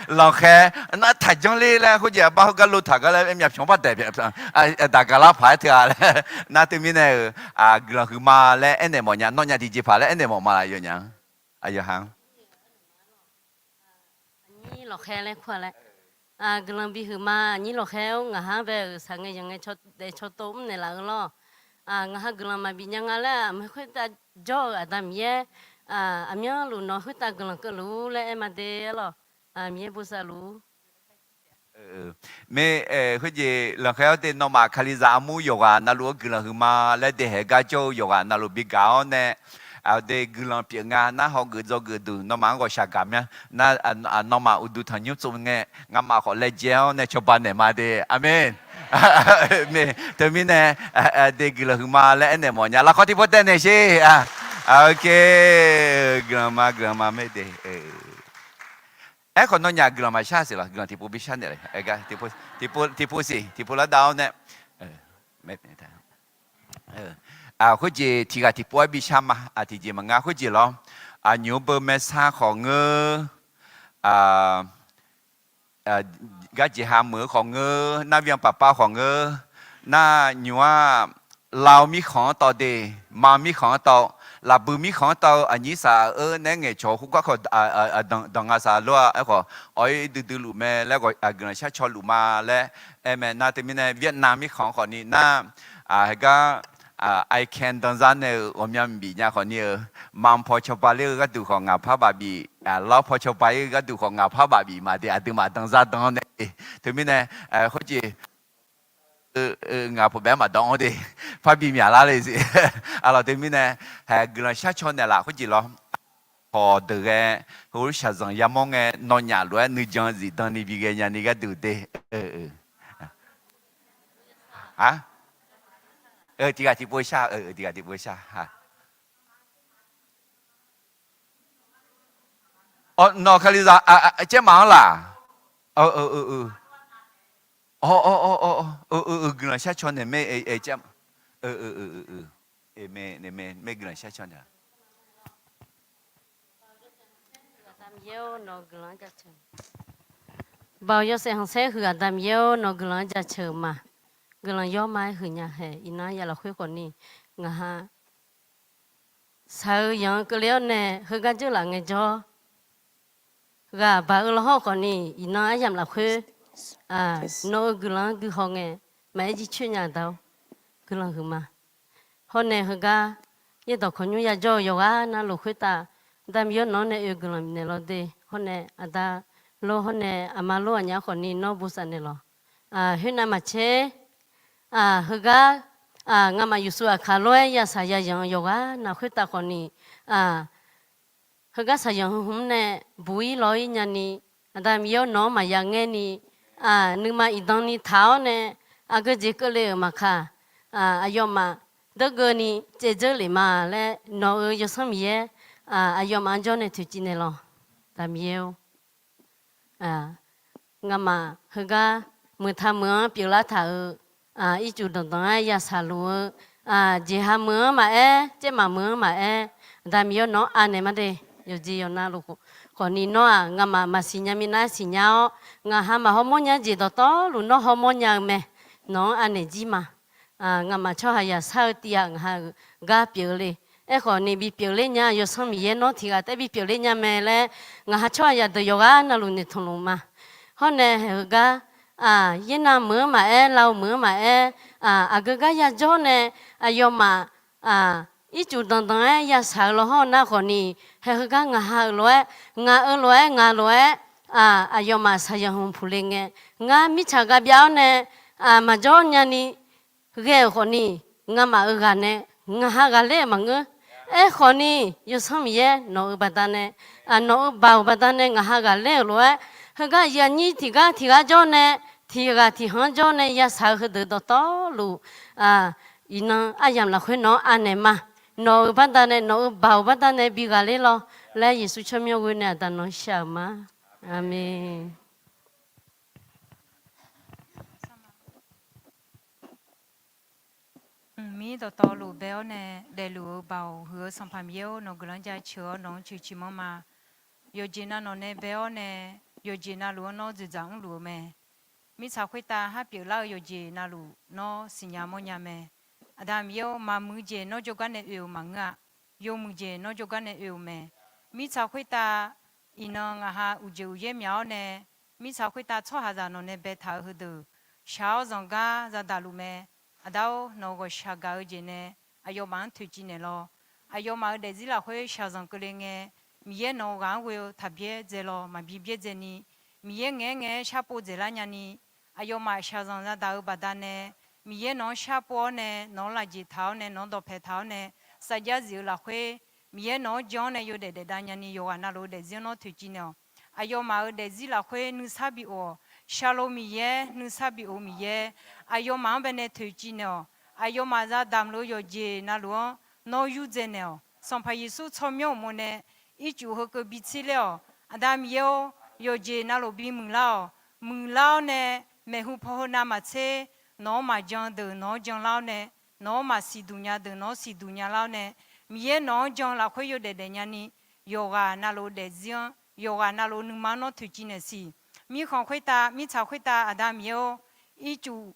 Lanqkhaer nar taqjanr ler laer khoerjeq aqbar heugar lo taq gar laer myavpyawq bar daeq, daq gaqlar paq-aer teu-a laer. Nar teumirnae-euq, guiqlanq huiqma laer aernaeq mawfnya, nawnyaf tiqjeqpaq laer aernaeq mawfma laf yawnyaf-anr, aqyawf ha-anr. Aqnyir lawqkhaer laer kur-a laer. Guiqlanq bihuiq ma. Aqnyir lawqkhaer-or, ngaq ha-anr bae-euq saqngae yanqngae caw daef caw tov mrnaeq laf-eu lawr. Ngaq ha guiqlanq maqbif nya nga laer, aqmar khoertav jawr-eu Aqda Miqyaer, aqmyanluf nawq khoertav guiqlanq keuvluf-ur laer aer ma de-ar lawq. Miqyaer bosav luf-ur. Mir, khoerjeq lanqkhaer-awr de, nawmaf Kalizaq armur yawqghaq navluf-anr guiqlanq huiqma laer de haeq gar jawr-eu yawqghaq navluf bigaq-awr nae, aqde guiqlanq pyeuf nga nar, hawgeuf dzawgeuf duq nawmaf-anr ghawqshaq gaq mya nar, nawmaf uqduq tanqnymr tsov ngae, ngamaf khawf laejae-awr nae cawba naeq ma de. Aqmeq. Teumirnae, de guiqlanq huiqma laer aernaeq mawf nya. Lafkhawr tiqpov taev naeq sher. Guiqlanq ma, guiqlanq ma mae de. Aerkhawf nawnyaf guiqlanq maqshar siq lawq, guiqlanq tiqpov bishar naeq le. Tiqpov siq, tiqpov lar dav-awr nae. Khoerjeq tiqghaq tiqpov-aer bishar ma. Tiqjeq maqnga khoerjeq lawr. Aqnymq-anr beu maersar khawf ngeur, garjeq ha meuq-eu khawf ngeur, narvyan paqpav khawf ngeur, nar nymq-aq, lav-eu mirkhanq-anr tawv de, ma mirkhanq-anr tawv, lafbui mirkhanq-anr tawv-eu aqnyir saq-eu nae ngaeqcawq khoergar khawf danq nga saq lor-a. Aerkhawf awq-ir duidui luf mae laer, guiqlanq shar caw luf ma laer aer mae nar, teumirnae Vietnam mirkhanq khawfni nar, heugar, I can danzar nae-euq ghawqmya bif nya khawfni-eu, ma paw cawba ler-eu gharduq khawf ngaq par baf bif, lawr paw cawba ir-eu gharduq khawf ngaq par baf bif ma de, aqduimaf danzar dan-awr nae. Teumirnae, khoerjeq ngaq paw baef-aer maqdawv-anr de, parbi myaqlar le siq. Aqlawq teumirnae, hae guiqlanq shar caw naeqlaf khoerjeq lawr. Hawq deuq ghae, heulof shaqzanq yamawr ngae nawnyaf lof-aer nuijan zifdan ni bighae nyani gharduq de. Tiqghaq tiqpov shar, tiqghaq tiqpov shar. Nawq Kalizaq caermaf-anr laq. Guiqlanq shar caw naeq mae, aer, aer, guiqlanq shar caw naeq. Baoq yawshaef khanqsaer huiq Aqda Miqyaer-or, nawq guiqlanq-anr jaceuq-eu ma. Guiqlanq yawr ma-aer huiqnya hae iqnan aryamq lafkhoer khawfni, ngaq ha shaq-eu yanq-eu keuvle-awr nae heugar dzeurlaf ngaejawr, ghaq baq-eu lawhawr khawfni, iqnan aryamq lafkhoer nawq-euq guiqlanq-anr guihaw ngae, maqaer jircoer nya-a da-or, guiqlanq huiqma. Hawr nae heugar yaerdawq kawqnymr yajawr-eu yawqghaq navluf khoertav, Aqda Miqyaer nawq-anr nae oe guiqlanq bifnaeq lawr de. Hawr nae aqda lor hawr nae aqma lor aqnyaf khawfni nawr bosav naeq lawq. Khoernav maqtser, heugar ngamaf Yeqsur aqkaq lof-aer yashaq yayanq-eu yawqghaq nav khoertav khawfni, heugar shaqzanq heu hmq-anr nae buq-ir law-ir nyani, Aqda Miqyaer-or, nawq-anr maqya ngaer ni, nuima iqdan ni taq-awr nae, aqgeu jeq keuvle-euq maqkaq, aqyawfmaf deurgeuvni caevdzeur lef ma laer nawq-euq Yawsanr Miqyaer aqyawfmaf-anr jawr nae toeqciv naeq lawq. Aqda Miqyaer-or, ngamaf heugar meuq taq meuq-anr pyeuflar taq-euq, ircuf danqdanq-aer yashaq luf-eu, jeqha meuq-anr maqaer, caermaf meuq-anr maqaer, Aqda Miqyaer nawq-anr anaeq ma de. Yawqjeq yawqnavluf khawfni nawr-aq, ngamaf maqsiq nya minav-aer siqnya-awr, ngaq ha maqhawmawr nya jeq dawqtawvluf nawr hawmawr nya-eu mae. Nawq-anr anaeq jir ma. Ngamaf tsawrhaqzaq shar-eu tiv-aq, ngaq ha-euq gar pyeuf le. Aerkhawfni bipyeuf ler nya, Yawsanr Miqyaer nawr tiq ghaq taef bipyeuf ler nya mae laer, ngaq ha tsawrhaqzaq deuq yawqghaq navluf noeqtmq luf ma. Hawr nae heugar, yaernav meuq-anr maqaer, lav-eu meuq-anr maqaer, aqgeu gar yajawr nae, aqyawfmaf ircuf danqdanq-aer yashaq-eu lawhawr nar khawfni, hae heugar ngaq ha-euq lof-aer, ngaq-euq lof-aer, ngaq lof-aer, aqyawfmaf shaqzanq hmq puq le ngae, ngar mirtsaq gaq byav-awr nae, maqjawr nyani ghae-euq khawfni, ngamaf-euq ghaq nae ngaq ha ghaqler-euq maqngeur. Aerkhawfni, Yawsanr Miqyaer nawq-euq baqdanae, nawq-euq baoq baqdanae ngaq ha ghaqler-euq lof-aer, heugar aqyuif aqnyir tiqgar tiqghaq jawr nae, tiqghaq tiqkhanq jawr nae yashaq-eu heudeuq dawqtawvluf, iqnan aryamq lafkhoer nawq-anr anaeq ma. Nawq-euq baqdanae, nawq-euq baoq baqdanae bi ghaqler lawr laer Yeqsur tsawrmyanr ghoe nae Aqda nawq-anr shar-euq ma. Aqmeq. Mqmir dawqtawvluf bae-awr nae daefluf-eu baoq huiq-eu Sanqpaq Miqyaer-or, nawq guiqlanq-anr jaceuq-awr nawq-anr coeq ciqmanr ma. Yawqjeq nav nawq nae bae-awr nae, yawqjeq navluf-anr nawr dzoeqdzaq mrluf-eu mae. Mirtsaq khoertav har pyeuflar-eu yawqjeq navluf nawr siqnya mawrnya mae. Aqda Miqyaer-or, maqmuiq jeq nawr jawrgar nae oe-euq maqngeur-a. Yawmuiq jeq nawr jawrgar nae oe-euq mae. Mirtsaq khoertav iqnan ngaq ha uqjeq uqyaer myaq-awr nae, mirtsaq khoertav tsawrhaqzaq nawq nae baetaq-euq heudeuq, shaq-awr zanqgar zadaq luf mae. Aqda-or, nawq-euq ghawqshaq gaq-eu jeq nae aqyawfmaf-anr toeqciv naeq lawr. Aqyawfmaf-euq daefzir lafkhoer shaqzanq keuvle ngae, Miqyaer nawq-euq ghaq-anr ghoe-eu taqbyaer dzae lawr, maqbi byaerdzae ni, Miqyaer ngaeq-aer ngaeq-aer sharpov dzaeqlar nyani, aqyawfmaf shaqzanq zadaq-eu baqdanae, Miqyaer nawq-anr sharpov-awr nae, nawq-anr lafjeq taq-awr nae, nawq-anr dawqpae taq-awr nae, sarjax zif-eu lafkhoer, Miqyaer nawq-anr jan-awr nae yawdaef daefdav nyani yawqghaq navluf-eu daefzir-anr nawr toeqciv naeq-awq. Aqyawfmaf-euq daefzir lafkhoer nuisar bi of-awq. Shaqlo Miqyaer, nuisar bi of Miqyaer, aqyawfmaf-anr baenae toeqciv naeq-awq. Aqyawfmaf zadaq luf-eu yawqjeq navluf-anr nawr yurdzae naeq-awq. Sanqpaq Yeqsur tsawrmyanr uqmov nae ircuf heukeuv bi tserler-awq. Aqda Miqyaer-or, yawqjeq navluf bimuiq lar-awq. Muiqlar-awr nae, maeqhu paw heu navmaqtser nawq-anr maqjan deuq nawq-anr janlar-awr nae, nawq-anr maqsiq duq nya deuq nawq-anr siqduq nya lar-awr nae, Miqyaer nawq-anr jan lafkhoer yawdaef daef nyani, yawqghaq navluf-eu daefzir-anr, yawqghaq navluf-eu nuima-anr nawr toeqciv naeqsiq. Mirkhanq khoertav, mirtsaq khoertav, Aqda Miqyaer-or, ircuf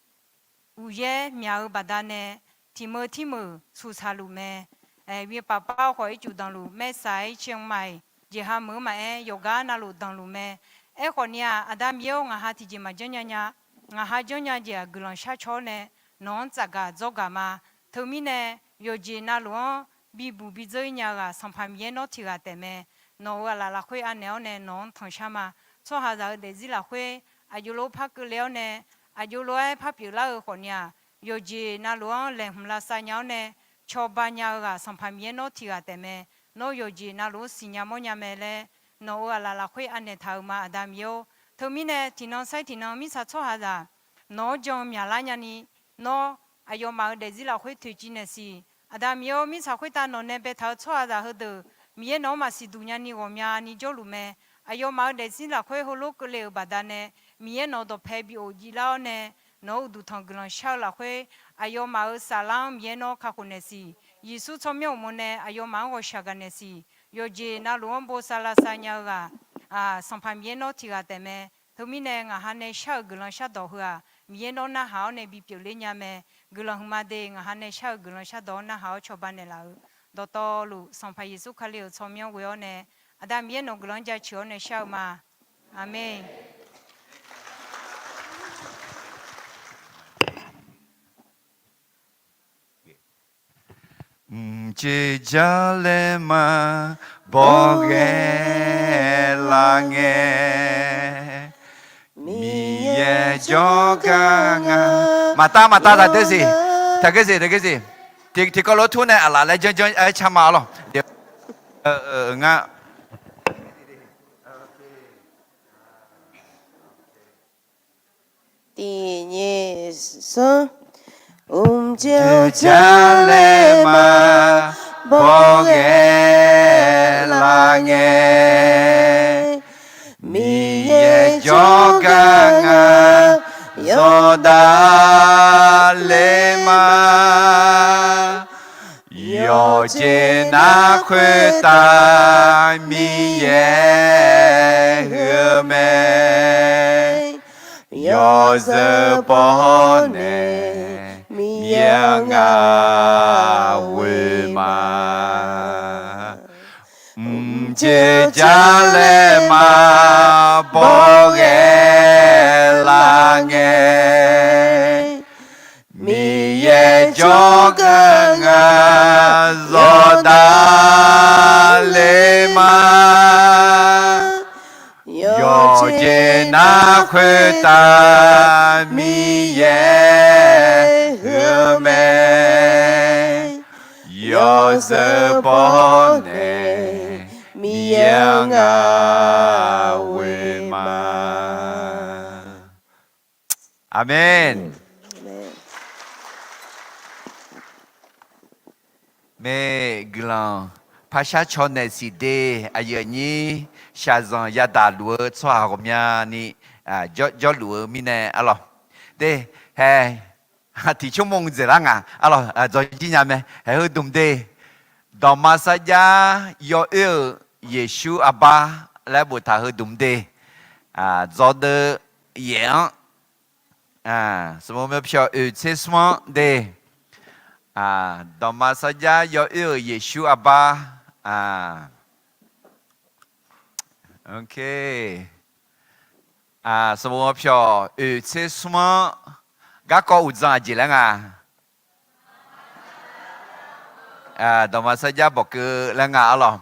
uqyaer myaq-eu baqdanae, tiq meuq tirmeuq suqsaq luf mae. Aeq, Aqpaq par khawf ircuf danqluf, maersaq-aer ircuf maiq jeqha meuq-eu maqaer, yawqgar navluf danqluf mae. Aerkhawf ni-aq, Aqda Miqyaer-or, ngaq ha tiqjeq maqjanr nya nya. Ngaq ha janrnya jeq-aq guiqlanq sharcaw-awr nae, nawq-anr tsafgaq dzawrgaq ma. Teumirnae, yawqjeq navluf-anr bibuq bidzeur-ir nya-eu ghaq Sanqpaq Miqyaer nawr tiq ghaq taef mae. Nawq-euq aqlaf lafkhoer anaeq-awr nae nawq-anr tanqshar ma. Tsawrhaqzaq-euq daefzir lafkhoer aqjox lof-aer par keuvle-awr nae, aqjox lof-aer par pyeuflar-eu khawf ni-aq, yawqjeq navluf-anr laeqhmq lavsav nya-awr nae, cawba nya-eu ghaq Sanqpaq Miqyaer nawr tiq ghaq taef mae. Nawr yawqjeq navluf-anr siqnya mawrnya mae laer, nawq-euq aqlaf lafkhoer anaeq taq-euq ma, Aqda Miqyaer-or. Teumirnae tiqnan sair tiqnan mirtsaq tsawrhaqzaq nawq-anr jan-eu myaqlar nyani, nawr aqyawfmaf-euq daefzir lafkhoer toeqciv naeqsiq. Aqda Miqyaer-or, mirtsaq khoertav nawq nae baetaq-eu tsawrhaqzaq heudeuq, Miqyaer nawq-anr maqsiq duq nyani ghawqmyani jawrluf mae. Aqyawfmaf-euq daefzir lafkhoer heulof keuvle-euq baqdanae, Miqyaer nawq-eu dawqpae bi of jiv lar-awr nae, nawq-euq uqduq tanq guiqlanq shar-eu lafkhoer, aqyawfmaf-euq saflar-anr Miqyaer nawr kakhof naeqsiq. Yeqsur tsawrmyanr uqmov nae aqyawfmaf-anr ghawqshaq gaq naeqsiq. Yawqjeq navluf-anr bosav lavsav nya-eu ghaq Sanqpaq Miqyaer nawr tiq ghaq taef mae. Teumirnae ngaq ha nae shar-euq guiqlanq shardawq heu-aq, Miqyaer nawr narhaq-awr nae bipyeuf ler nya mae. Guiqlanq huiqma de, ngaq ha nae shar-euq guiqlanq shardawq-anr narhaq-awr cawba naeqlaf-eu dawqtawvluf, Sanqpaq Yeqsur Kali-euq tsawrmyanr ghoe-awr nae, Aqda Miqyaer nawq-eu guiqlanq-anr jaceuq-awr nae shar-eu ma. Aqmeq. Mqceq jar laer ma bawghae lar ngae, Miqyaer jawrgar nga. Maqtav maqtav taqdeur siq. Taqgeur siq, taqgeur siq. Tiqkawv lof tur nae aqlaf laer janr janr-aer car ma lawr. Ngar tiqnyir sanr. Mqceq jar laer ma bawghae lar ngae, Miqyaer jawrgar nga yawdav ler ma. Yawqjeq nar khoertav Miqyaer heu-eu mae. Yawzeu bawr nae Miqyaer-anr ngaq ghoe ma. Mqceq jar laer ma bawghae lar ngae, Miqyaer jawrgar nga yawdav ler ma. Yawqjeq nar khoertav Miqyaer heu-eu mae. Yawzeu bawr nae Miqyaer-anr ngaq ghoe ma. Aqmeq. Maeq guiqlanq parshar caw naeq siq de. Aqyuif aqnyir shaqzanq yadaq luf-eu tsawrhaq ghawqmyani jawrluf-eu mirnae arlawq. De, hae, tiq tsawrmawr dzaeqlar ngaq arlawq, dzawjir nya mae. Hae, heu dmq de. Dawqma sarjax yawoer-euq Yeqsur arbar laer boftaq heu dmq de. Dzawdeuv yaef-anr, smq mawr pyawq oeq tser smr-anr de. Dawqma sarjax yawoer-euq Yeqsur arbar. Ok. Sanqbof pyawq oeq tser smr-anr garkawv uqdzan aqjeq laer nga. Dawqma sarjax bawqkeuv laer nga arlawq.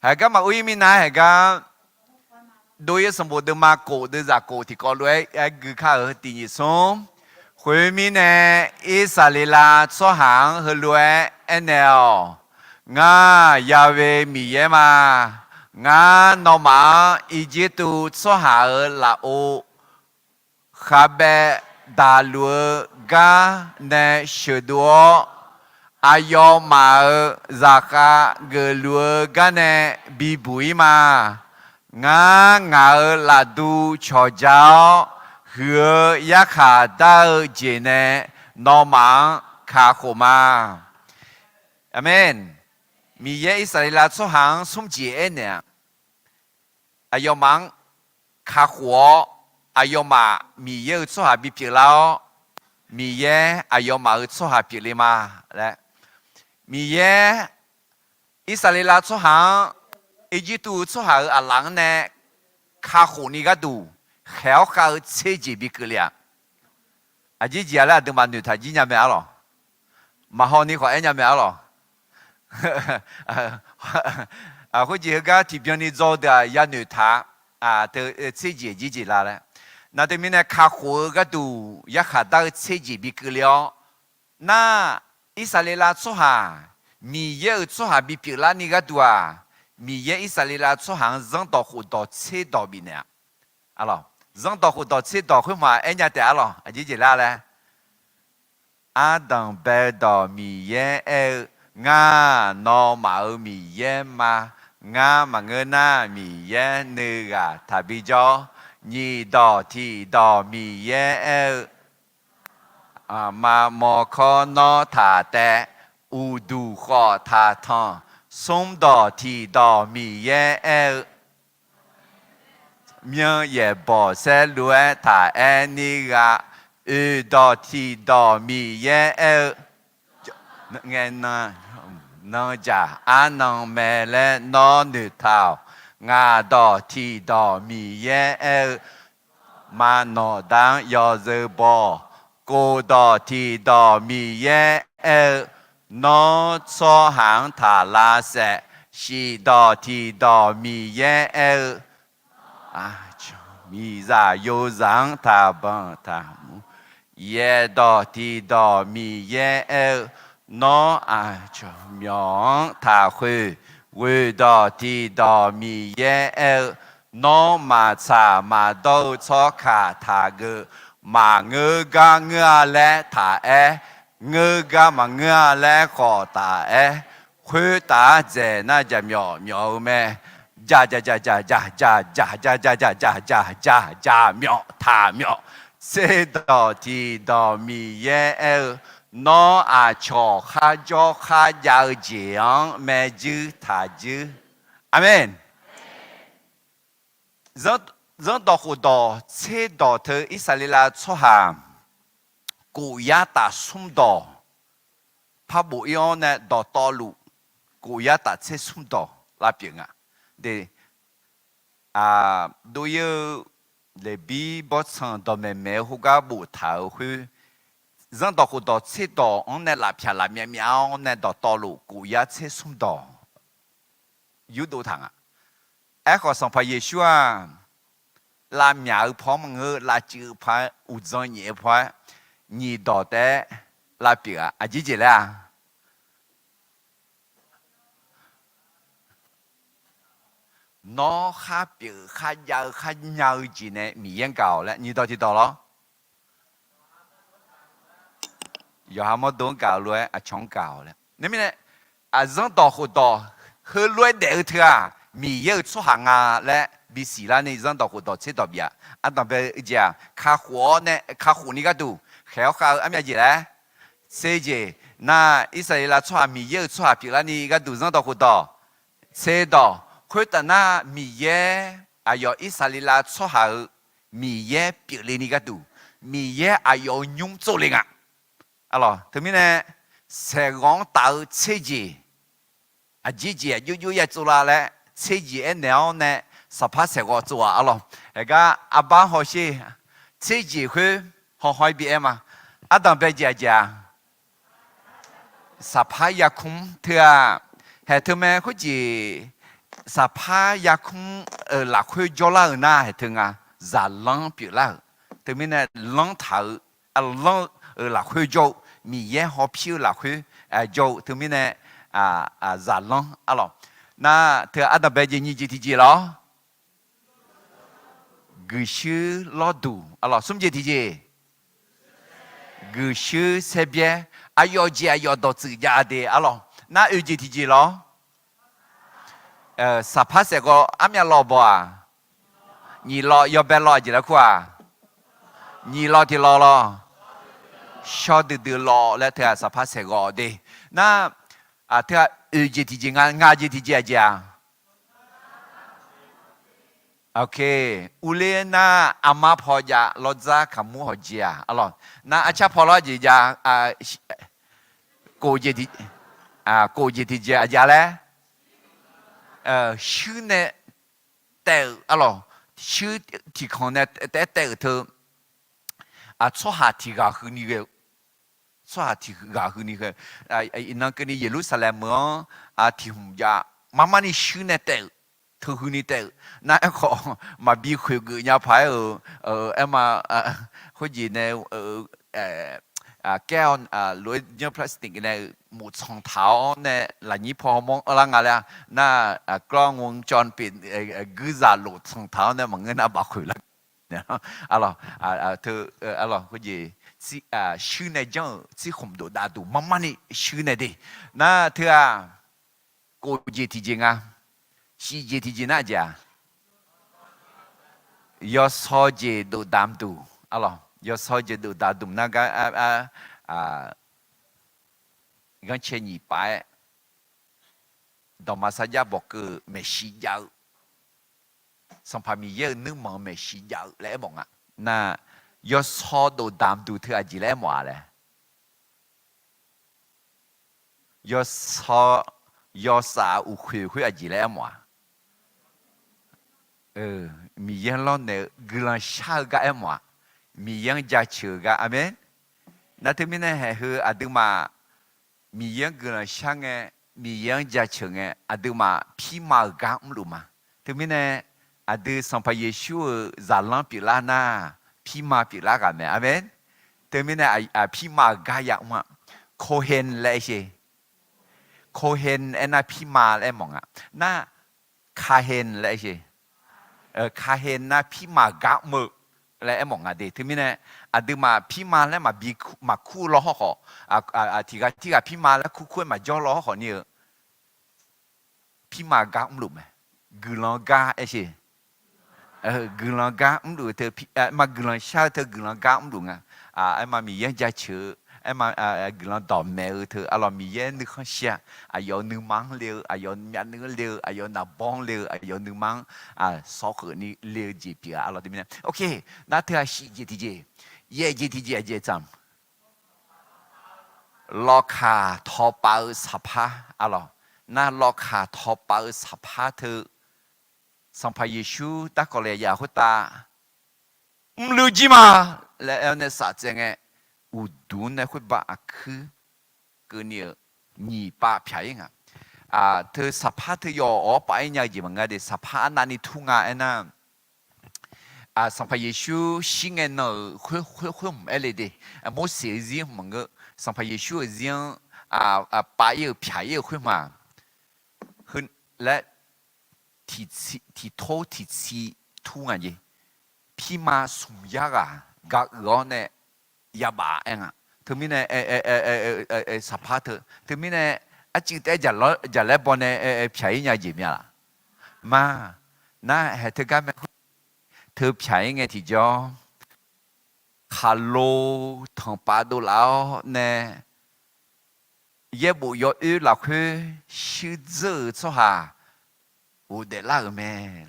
Haeqgar maqur-ir mirnae haeqgar, dov-ir sanqbof deuvma kof deuvzaq kof tiqkawv lof-aer gui kar-euq tiq nyiq smr. Khoermirnae, Irsaqleqlav tsawrhaq-anr heulof-aer aernaeq-awq. Ngar Ya'we Miqyaer ma. Ngar nawmaf-anr Irjirtuv tsawrhaq-euq lafov khavbaev daqluf-eu gar nae sheuqdov-awr, aqyawfmaf-euq zaqkhav geufluf-eu gar nae bibuq-ir ma. Ngar ngaq-euq lafdu cawqja-awr, huiq-eu yarkhaq dar-eu jeq nae nawmaf-anr kakhof ma. Aqmeq. Miqyaer Irsaqleqlav tsawrhaq-anr smr jeq aernaeq-a. Aqyawfmaf-anr kakhof-awr, aqyawfmaf Miqyaer-euq tsawrhaq bipyeuf lar-awr, Miqyaer aqyawfmaf-euq tsawrhaq pyeufle ma laer, Miqyaer Irsaqleqlav tsawrhaq-anr Irjirtuv tsawrhaq-euq aqlaf-anr nae kakhof ni gharduq khaeq-awr khav-eu tser jeq bikeuvle-aq. Aqjeq jeq-a laer aqduimaf noeqtaq jir nya mae arlawq. Maqhaw ni khawf aer nya mae arlawq. Khoerjeq heugar tiqbyan ni dzaw-eu deuq-aq yanoeq taq-a. Teu tser jeq aqjeq jeq la laer, nar teumirnae kakhof-eu gharduq yarkhaq dar-eu tser jeq bikeuvle-awr, nar Irsaqleqlav tsawrhaq Miqyaer-euq tsawrhaq bipyeuf larni gharduq-aq, Miqyaer Irsaqleqlav tsawrhaq-anr zanrdawq khofdawq tserdawq bifnaeq-a. Zanrdawq khofdawq tserdawq khoerhmq-aq aer nya taef arlawq. Aqjeq jeq la laer, ardanq bae-eu dawq Miqyaer aer-eu, ngar nawmaf-euq Miqyaer ma. Ngar maqngeur nar Miqyaer nuighaq taqbi jawr. Nyiq dawq tiq dawq Miqyaer aer-eu, aqma mawrkawr nawr taq taev. Uqduq khawf taq tanq. Smr dawq tiq dawq Miqyaer aer-eu, myanr yaeqbawq saerlu-aer taq aer nir gha. Oeq dawq tiq dawq Miqyaer aer-eu, ngae nan, nanjaq arnan mae laer nawr noeqtaq-awq. Ngaq dawq tiq dawq Miqyaer aer-eu, ma nawqda-anr yawzeu baw-awq. Kof dawq tiq dawq Miqyaer aer-eu, nawr tsawrhaq-anr taq lavsaef. Shif dawq tiq dawq Miqyaer aer-eu, miqzaq yozaq-anr taqbanq taqmur. Yaeq dawq tiq dawq Miqyaer aer-eu, nawr aqcawq myawq-anr taqkhoeq. Ghoeq dawq tiq dawq Miqyaer aer-eu, nawr maqtsaq maqdawr-eu tsawrkaq taqgeuf. Maqngeur gar ngeur-a laer taq aer, ngeur gar maqngeur-a laer khawf taq aer, khoertav-aer dzaeq nar jaqmyawf myawf-eu mae. Jaqjaq jaqjaq jaqjaq jaqjaq jaqjaq jaqjaq jaqjaq jaqmyawf taqmyawf. Tserdawq tiqdawq Miqyaer aer-eu, nawr aqcawq kharjawr kharjav-eu jeq-anr maerjuir taqjuir. Aqmeq. Zanrdawq khofdawq tserdawq teu Irsaqleqlav tsawrhaq kof yar taf smr dawq, par bof-ir-awr nae dawqtawvluf kof yar taf tser smr dawq lavpyeuf nga. De, dov-ir-eu Leqbir bawrtsanq dawqmaeq maeq-eu khoergar boftaq-euq khoer, zanrdawq khofdawq tserdawq-anr nae lafpyaq lafmyav myav-awr nae dawqtawvluf kof yar tser smr dawq yurdov taq nga. Aerkhawf, Sanqpaq Yeqsur-aq, lavmyaq-eu paw-anr maqngeur, lavcuiv-eu paw-aer, uqdzan nyaef-eu paw-aer, nyiq dawq taef-aer lavpyeuf-a. Aqjeq jeq laer-a? Nawr kharpyeuf kharjav-eu kharnya-eu jeq nae Miqyaer-anr gaq-awq laer nyiq dawq tiqdawq lawr. Yawqha mawrdo-anr gaq-eu lof-aer aqcawq-anr gaq-awq laer. Nar mirnae, zanrdawq khofdawq heulof-aer daef-eu teu-aq, Miqyaer-euq tsawrhaq nga laer bisiq larni zanrdawq khofdawq tserdawq bif-a. Ardanqbae-eu jeq-aq, kakhof-awr nae kakhof ni gharduq khaeq-awr khav-eu armyav jeq laer tser jeq. Nar Irsaqleqlav tsawrhaq Miqyaer-euq tsawrhaq pyeuflarni gharduq zanrdawq khofdawq tserdawq. Khoertav nar Miqyaer aqyawf Irsaqleqlav tsawrhaq-euq Miqyaer pyeufle ni gharduq, Miqyaer aqyawf-euq nymr tsovle nga. Arlawq, teumirnae saeqghawq-anr taf-eu tser jeq, aqjeq jeq aqjox jox ya tsovlar laer tser jeq aernaeq-awr nae, saqpar saeqghawv tsov-aq arlawq. Haeqgar arbar hawsher, tserjeq khoer hawhaw-ir bi aer ma. Ardanq bae jeq aqjeq-a? Saqpar yarkmr teu-aq, haeq teu mae khoerjeq, saqpar yarkmr-euq lafkhoer jawrlar-euq nar haeq teu nga, zaqlanr pyeuflar-euq. Teumirnae lanr taq-eu, lanr-eu lafkhoer jawr-eu, Miqyaer hawpir-eu lafkhoer jawr-eu teumirnae zaqlanr arlawq. Nar teu-aq ardanq bae jeq nyiq jeq tiqjeq lawr. Guiqshuir lawrduq arlawq. Smr jeq tiqjeq, guiqshuir saerbyaer. Aqyawf jeq aqyawf dawqtsuif jav de arlawq. Nar oeq jeq tiqjeq lawr. Saqpar saeqghawv armyav lawv baw-aq, nyiq lawv yawbae lawv aqjeq laer kur-aq, nyiq lawv tiq lawv lawr. Shawr duidui lawv laer teu-aq saqpar saeqghawv de. Nar teu-aq oeq jeq tiqjeq nga, nga jeq tiqjeq aqjeq-aq? Urler nar armar paw jav lawrdzar kaqmur hawq jeq-aq arlawq. Nar arcar paw lawr jeq jav, kof jeq tiqjeq aqjeq laer? Shuir nae taev-euq arlawq. Shuir tiqkanq nae taef-aer taev-euq teu, tsawrhaq tiq ghaq huini ghae-eu, tsawrhaq tiq ghaq huini ghae-eu. Iqnan keuvni Yeqlursaqlaeq meuq-anr tiq hmq jav, marmarni shuir nae taev-euq, teuhuini taev-euq. Nar aerkhawf maqbi khoeq geuf nya paq-aer-euq, aerma, khoerjeq nae, kaer-awr lof-aer janr plastic nae moftsanq taq-awr nae lafnyir paw hawmawr-anr lar nga laer-a. Nar กล้องวงจรปิด guirzaq loftsanq taq-awr nae maqngeur nar bafkhoeq lar arlawq. Teu arlawq khoerjeq, shuir nae janr-euq tsirkhmq dofdav duq marmarni shuir nae de. Nar teu-aq, kof jeq tiqjeq nga. Shif jeq tiqjeq nar aqjeq-aq? Yawsaw jeq dofdaq duq arlawq. Yawsaw jeq dofdaq duq nar gar, ghanrcae nyiq paf-aer dawqma sarjax bawqkeuv-euq maeqshi jav-eu, Sanqpaq Miqyaer-euq nuirmanq-euq maeqshi jav-eu laer aermawf nga. Nar yawsaw dofdaq duq teu aqjeq laer aermawf-a laer? Yawsaw, yawsaf uqkhoeq khoer aqjeq laer aermawf-a? Miqyaer-anr lawrnaeq-eu guiqlanq shar-eu gar aermawf-a? Miqyaer-anr jaceuq-eu gar. Aqmeq. Nar teumirnae haeq heu aqduimaf Miqyaer-anr guiqlanq shar ngae, Miqyaer-anr jaceuq ngae, aqduimaf pirma-euq gar mrluf ma. Teumirnae aqdui Sanqpaq Yeqsur-euq zaqlanr pyeuflar nar, pirma pyeuflar ghaq mae. Aqmeq. Teumirnae pirma-euq gar yamr-a. Kohen laer aer sher. Kohen aernar pirma laer aermawf nga. Nar kahen laer aer sher. Kahen nar pirma gar mr-eu laer aermawf nga de. Teumirnae aqduimaf pirma laer maqbi maqkur-eu lawr hawrkhawf, tiq ghaq tirghaq pirma laer kurkur-aer maqjawr lawr hawrkhawf ni-eu, pirma gar mrluf mae. Guiqlanq gar aer sher. Guiqlanq gar mrluf teu, ma guiqlanq shar-eu teu guiqlanq gar mrluf nga. Aerma Miqyaer-anr jaceuq-eu, aerma guiqlanq dawqmaeq-eu teu arlawq Miqyaer nuikhanr shir-a. Aqyawf-euq nuima-anr le-eu, aqyawf myavnuiv-anr le-eu, aqyawf naqbawr-anr le-eu, aqyawf nuima-anr sawr kheufni le-eu jeq pyeuf-a arlawq. Teumirnae, ok, nar teu-aq shif jeq tiqjeq, yaef jeq tiqjeq aqjeq tsaq Lawkaq tawqpaf-eu saqpar arlawq. Nar lawkaq tawqpaf-eu saqpar teu, Sanqpaq Yeqsur darkawq laeq yaf khoertav, mrluiv jir ma laer aer-awr nae saf tsaev ngae, uqduq nae khoerbar aqkuir keuvni-euq nyiq pav pyaq-ir nga. Teu saqpar teu yawf awq-awr paf-ir nya-eu jeq maqngeur de, saqpar arnavni tur nga aernar, Sanqpaq Yeqsur shir ngae nan-euq khoer khoer hmq aer le de. Morseq-eu zir hmq maqngeur, Sanqpaq Yeqsur-euq zir-anr pav-ir-euq pyaq-ir-euq khoer ma. Heu laer tiq tor tiqtsi tur nga jeq. Pirma smq yar ghaq gaq uiq-awr nae yabaf aer nga. Teumirnae saqpar teu, teumirnae arcuiv taef-aer jaqlaer baw nae pyaq-ir nya jeq mya laq? Ma, nar haeq teugar mae. Teu pyaq-ir ngae tiqjawr, khaqlo tanqpav dovlaf-awr nae yaerbof yawoer lafkhoer shuir dzeur-euq tsawrhaq ghofdaef lar-euq mae.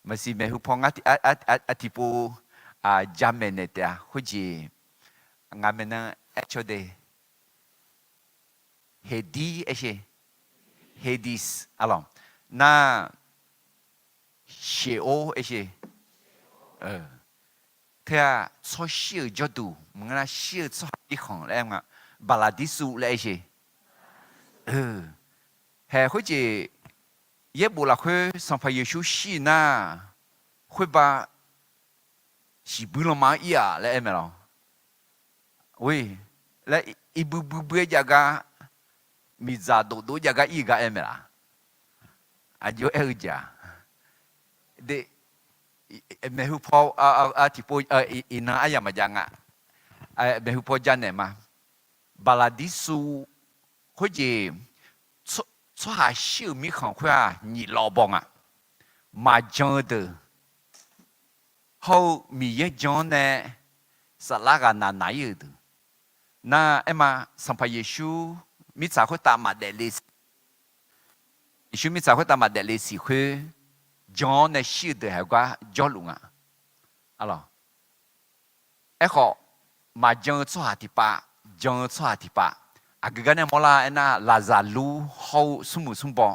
Maqsiq maeqhu paw ngar tiqpov jamaeq naeq taef-a. Khoerjeq ngaq maeqnan aer caw de. Heqdir aer sher. Hades arlawq. Nar Sheol aer sher. Teu-aq tsawrshir-euq jawrduq maqngeur nar, shir-eu tsawrhaq mirkhanq laer aer nga. Baqlaqdirsuv laer aer sher. Haeq khoerjeq yaerbof lafkhoer Sanqpaq Yeqsur shir nar, khoerba shiqbuir lanma-anr ir-aq laer aer mae lawr. Laer iqbui buibui-aer jav gar, miqdzaq dofdov-aer jav gar ir-eu gar aer mae laf. Aqjox aer-eu jeq-aq, maeqhu paw, tiqpov, iqnan aryamq maqjav nga. Maeqhu paw janaeq ma. Baqlaqdirsuv khoerjeq, tsawrhaq shir-euq mirkhanq khoer-aq nyiq lawv baw nga. Maqjan-eu deuq hawr-eu Miqyaer jan-anr nae saflar ghaq naq naq ir-euq deuq. Nar aer ma, Sanqpaq Yeqsur mirtsaq khoertav maqdaef le siq. Yeqsur mirtsaq khoertav maqdaef le siq khoer, jan-awr nae shir-eu deuq heugar jawrluf nga. Aerkhawf, maqjan-eu tsawrhaq tiqpav, jan-eu tsawrhaq tiqpav, aqgeu gar nae mawrlar aernar, Laqzaqlur hawr-eu smrmuiq smrbaw,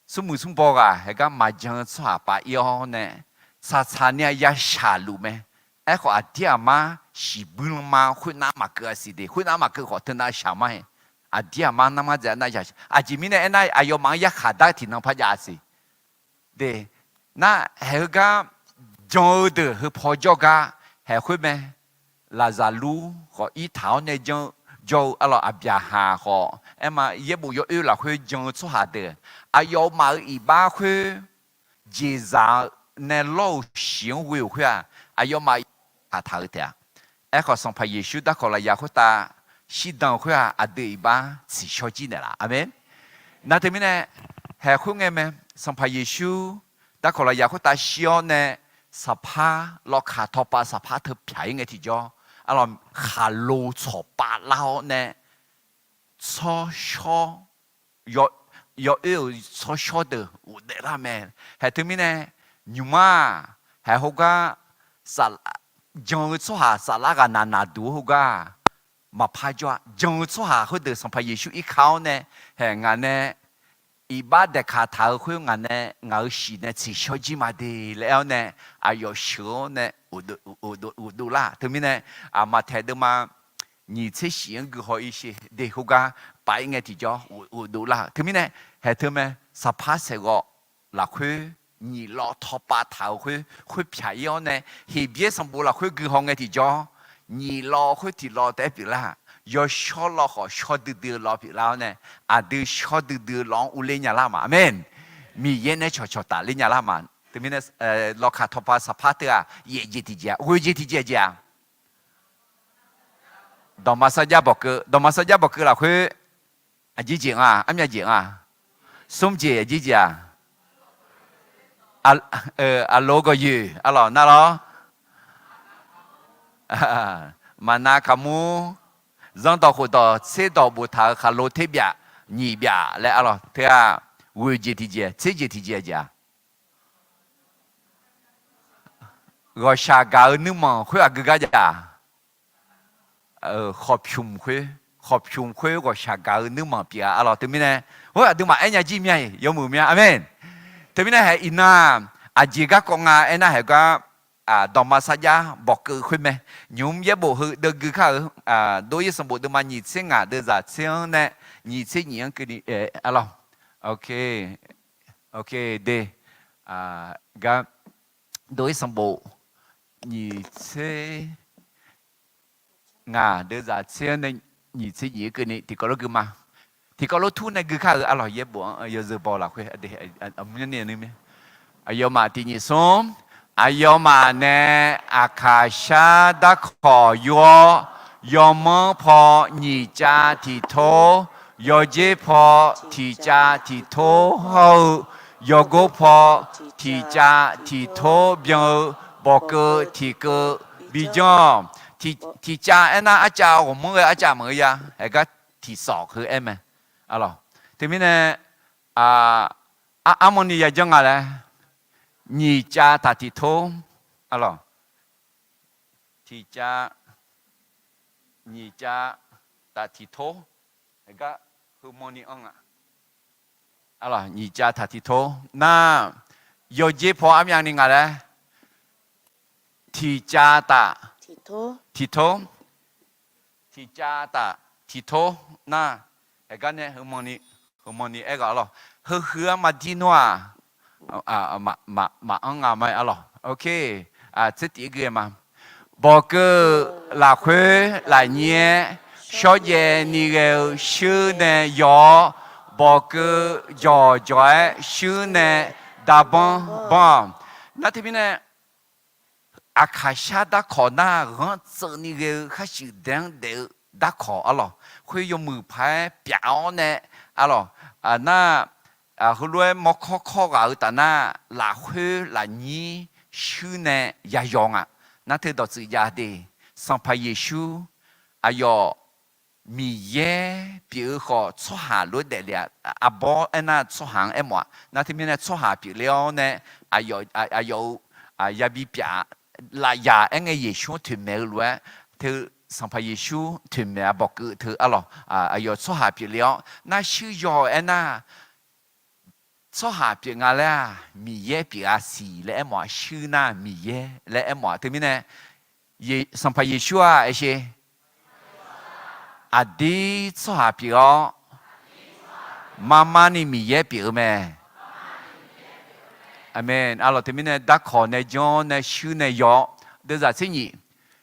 smrmuiq smrbaw ghaq heugar maqjan-eu tsawrhaq pav ir-awr nae, tsaqtsaq ni-a yashaq luf mae. Aerkhawf, aqdir aqmar shiqbuir lanma khoernav maqkeuv-a siq de. Khoernav maqkeuv khawf teunav shaq mar-aer, aqdir aqmar narmar dzaeq nar yashaq. Aqjeq mirnae aernar, aqyawfmaf-anr yarkhaq dar tiqnan par jav-a siq de. Nar haeq heugar jan-eu deuq heu paw jawr gar haeq khoer mae. Laqzaqlur khawf irtaq-awr nae janr-eu jawr-eu arlawq, Aqbyaqhaq khawf aer ma, yaerbof yawoer lafkhoer jan-eu tsawrhaq deuq, aqyawfmaf-euq iqbax khoer jeqzaq nae lawr-euq shiq-anr ghoe-euq khoer-aq, aqyawfmaf kaq taq-eu taef-a. Aerkhawf, Sanqpaq Yeqsur darkawq lafyaq khoertav shirdan-eu khoer-aq, aqdui iqbax tsiqshawr jir naeqlaf. Aqmeq. Nar teumirnae, haeq khoerngae mae, Sanqpaq Yeqsur darkawq lafyaq khoertav shir-awr nae, saqpar lawkaq tawpav saqpar teu pyaq-ir ngae tiqjawr, arlawq, khaqlo tsawqpav lar-awr nae, tsawrshawr, yawoer-euq tsawrshawr deuq ghofdaef lar mae. Haeq teumirnae, nymq mar-aq, haeq heugar jan-eu tsawrhaq saflar ghaq naq naq duq-eu heugar maqpar jawr-a. Jan-eu tsawrhaq khoerdeuq Sanqpaq Yeqsur irka-awr nae, haeq ngaq nae iqbax daeqkaq taq-eu khoer ngaq nae ngaq-euq shiq nae tsiqshawr jir ma de laer aer-awr nae, aqyawf sheuq-awr nae ghofdov lar. Teumirnae, Maqtaeq deuvma nyiq tser shif-anr guihaw-ir sher de heugar paf-ir ngae tiqjawr ghofdov lar-euq. Teumirnae, haeq teu mae, saqpar saeqghawv lafkhoer nyiq lawv tawpav taq-euq khoer, khoer pyaq-ir-awr nae, Heqbyaer sanqbof lafkhoer guihaw ngae tiqjawr, nyiq lawv khoer tiq lawv taef-aer pyeuflar-aq, yawshawr lawv khawf shawr duidui-eu lawv pyeuflar-awr nae, aqdui shawr duidui-eu lawv-anr urler nya lar ma. Aqmeq. Miqyaer nae cawqcawq tafler nya lar ma. Teumirnae, lawkaq tawpav saqpar teu-aq, yaef jeq tiqjeq-a, ghoe jeq tiqjeq jeq-a. Dawqma sarjax bawqkeuv, dawqma sarjax bawqkeuv lafkhoer aqjir jeq nga, armyav jeq nga, smr jeq aqjir jeq-a. Aqloq gawqyoeq arlawq nar lawr. Maqnav kaqmur, zanrdawq khofdawq tserdawq boftaq-euq khaqlo terbyaf nyiq byaf laer arlawq teu-aq, ghoe jeq tiqjeq tser jeq tiqjeq jeq-a. Ghawqshaq gaq-eu nuirmanq khoer aqgeu gar jav-a. Khawqpymq khoer, khawqpymq khoer ghawqshaq gaq-eu nuirmanq pyeuf-a arlawq. Teumirnae, hawr aqduimaf aer nya jir mya-iq yawmuiq mya. Aqmeq. Teumirnae haeq iqnan-aq, aqjeq garkawv nga aernar, haeq gar dawqma sarjax bawqkeuv khoer mae. Nymq-mr yaerbof heu deuvgui kar-eu, dov-ir sanqbof deuvma nyiq tser ngaq deuvzaq tser-anr nae nyiq tser nyiq-anr keuvni arlawq. Ok, de. Gar dov-ir sanqbof nyiq tser ngaq deuvzaq tser-anr nae nyiq tser nyiq-anr keuvni tiqkawv lof gui ma. Tiqkawv lof tur nae gui kar-eu arlawq, yaerbof-anr yawzeu baw lafkhoer aqmurnyani nui ma. Aqyawfmaf tiq nyiq smr, aqyawfmaf nae aqkaq shar darkawq yur-awr, yawmanr paw nyiq cav tiq tor, yawjer paw tiq cav tiq tor hawr-eu, yawgor paw tiq cav tiq tor byan-eu, bawqkeuv tiq keuv bijanr-awq. Tiq cav aernar, arcav ghawqmanr ghae arcav maqngeur ya. Haeq gar tiq sawq heu aer mae. Teumirnae, armawr ni yajanr nga laer, nyiq cav taq tiq tor, arlawq, tiq cav, nyiq cav taq tiq tor, gar heumawr ni anr nga. Arlawq, nyiq cav taq tiq tor nar, Yawdzer paw armyavni nga laer, tiqcav taf tiqtor, tiqcav taf tiqtor nar, aqgar nae heumanni aerghaq arlawq, heuhuiq-anr maqdir nmr-aq, maqanr nga ma arlawq. Tser tif-aer gui-aer ma. Bawqkeuv lafkhoer lafnyir-aer shawrjaev ni ghae-eu shuir nae yaw-awr, bawqkeuv jawqjawq-aer shuir nae darbanr banr-awq. Nar teumirnae, aqkaqshar darkawq nar ghanr tseuvni ghae-eu khar shuif daef-anr daef-eu darkawq arlawq. Khoer yawmuiq paq-aer pyaf-awr nae arlawq, nar, heulof-aer mawrkawr kawr ghaq-eu taf nar, lafkhoer lafnyir shuir nae yayaw nga. Nar teu dawqtsuif jav de, Sanqpaq Yeqsur aqyawf Miqyaer pyeuf-eu khawf tsawrhaq lof-aer daefle-a. Arbawr aernar tsawrhaq-anr aermawf-a. Nar teumirnae tsawrhaq pyeufle-awr nae, aqyawf-euq yabi pyaf lafyaq aerngae Yeqsur-anr toeqmaeq-eu lof-aer teu, Sanqpaq Yeqsur toeqmaeq-a bawqkeuv teu arlawq, aqyawf tsawrhaq pyeufle-awr nar shuir yaw-eu aernar, tsawrhaq pyeuf nga laer-aq Miqyaer pyeuf-a siq laer aermawf-a. Shuir nar Miqyaer laer aermawf-a. Teumirnae Sanqpaq Yeqsur-aq aershe, aqdir tsawrhaq pyeuf-awr, marmarni Miqyaer pyeuf-eu mae. Aqmeq. Arlawq teumirnae darkawq nae janr nae shuir nae yaw-awr, deuvzaq tser nyif,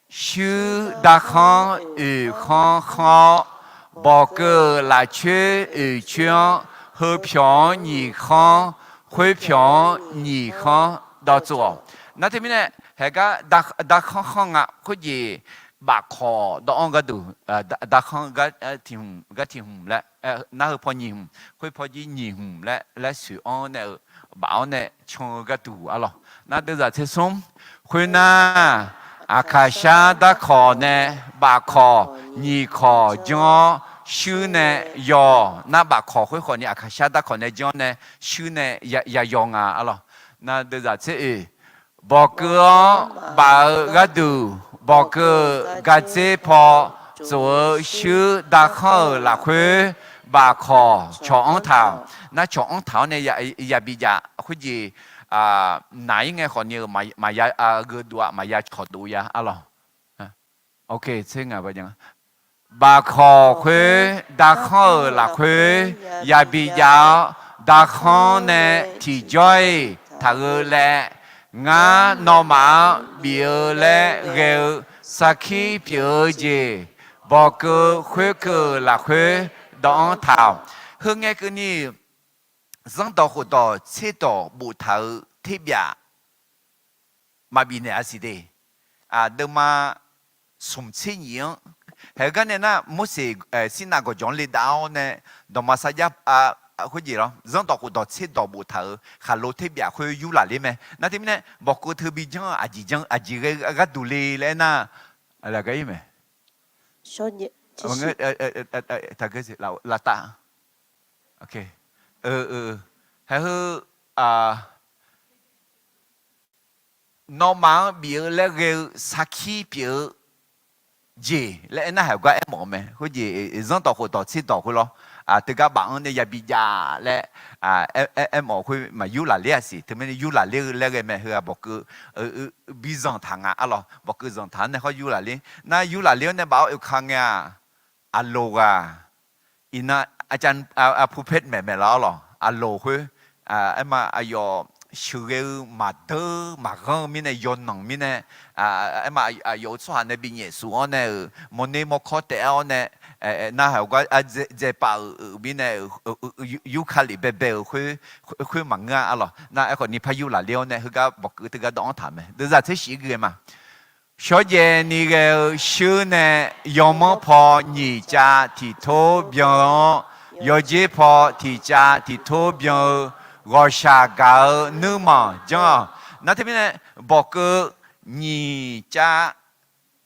shuir darkhanr oeq khanr khanr-awr, bawqkeuv lafcoer oeq coer-anr, heu pyawq-anr nyiq khanr, khoer pyawq-anr nyiq khanr dawv tsov-awq. Nar teumirnae, haegar darkhanr khanr nga khoerjeq, bafkawq dawv-anr gharduq, darkhanr gar tiq hmq laer, nar heu paw nyiq hmq, khoer paw jir nyiq hmq laer, laer soeq-anr nae-eu baf-awr nae can-eu gharduq arlawq. Nar deuvzaq tser smr, khoernar, aqkaqshar darkawq nae bafkawq nyiq kawq janr-awr shuir nae yaw-awq. Nar bafkawq khoerkhawf ni aqkaqshar darkawq nae janr nae shuir nae yayaw nga arlawq. Nar deuvzaq tser oeq, bawqkeuv-anr baf-eu gharduq, bawqkeuv gardzer paw tsof-eu shuir darkhanr-euq lafkhoer, bafkawq cawq-anr taq-awq. Nar cawq-anr taq-awr nae yabi jav khoerjeq, naq-ir ngae khawfni-eu maqya geudov-a, maqya cawqdov ya arlawq. Bafkawq khoer darkhanr-euq lafkhoer yabi jav-awr, darkhanr nae tiqjawr-iq taq-eu laer, ngar nawmaf-anr bif-eu laer ghae-eu sarkir pyeuf-eu jeq, bawqkeuv khoerkeuv lafkhoer dawv-anr taq-awq. Heu ngae keuvni, zanrdawq khofdawq tserdawq boftaq-eu terbyaf maqbif naeq-a siq de. Deuvma smq tser nyif-anr, haegar nae nar Morseq Sirnav gawqjawq-anr le dav-awr nae, dawqma sarjax khoerjeq lawr, zanrdawq khofdawq tserdawq boftaq-euq khaqlo terbyaf khoer yurlaf ler mae. Nar teumirnae bawqkeuv teu bi janr-eu aqjeq ghae-eu gharduq le laer aernar, laqgar-ir mae. Laftav. Haeheu nawmaf-anr bif-eu laer ghae-eu sarkir pyeuf-eu jeq laer aernar, haiq gar aermawf-eu mae. Khoerjeq zanrdawq khofdawq tserdawq khoer lawr, teugar baf-anr nae yabi jav laer aermawf-eu khoer maqyurlaf ler-a siq. Teumirnae yurlaf ler-eu laer ghae mae. Heu-aq bawqkeuv bi zanqtaq nga arlawq. Bawqkeuv zanqtaq-anr nae hawr yurlaf ler. Nar yurlaf ler-awr nae baf-awr oeka ngae-aq, aqloq ghaq, iqnan aqcawq-anr pu pet maeqmaeq laf-awr lawq, aqloq khoer, aerma aqyawf sheuqghae-eu maqdeur maqghanr-eu mirnae, yawnanq mirnae, aerma aqyawf-euq tsawrhaq nae binyaef suf-awr nae-euq, mawrner mawrkawr taef-awr nae, nar haiq gar dzaepav-euq mirnae, yurkali baebae-euq khoer maqngeur-a arlawq. Nar aerkhawf ni par yurlaf ler-awr nae heugar bawqkeuv teugar dawv-anr taq mae. Deuvzaq tser shif-ir gui-eu ma. Shawrjaev ni ghae-eu shuir nae, yawmanr paw nyiq cav tiq tor byan-eu-anr, yawdzer paw tiq cav tiq tor byan-eu, ghawqshaq gaq-eu nuirmanq janr-awq. Nar teumirnae, bawqkeuv nyiq cav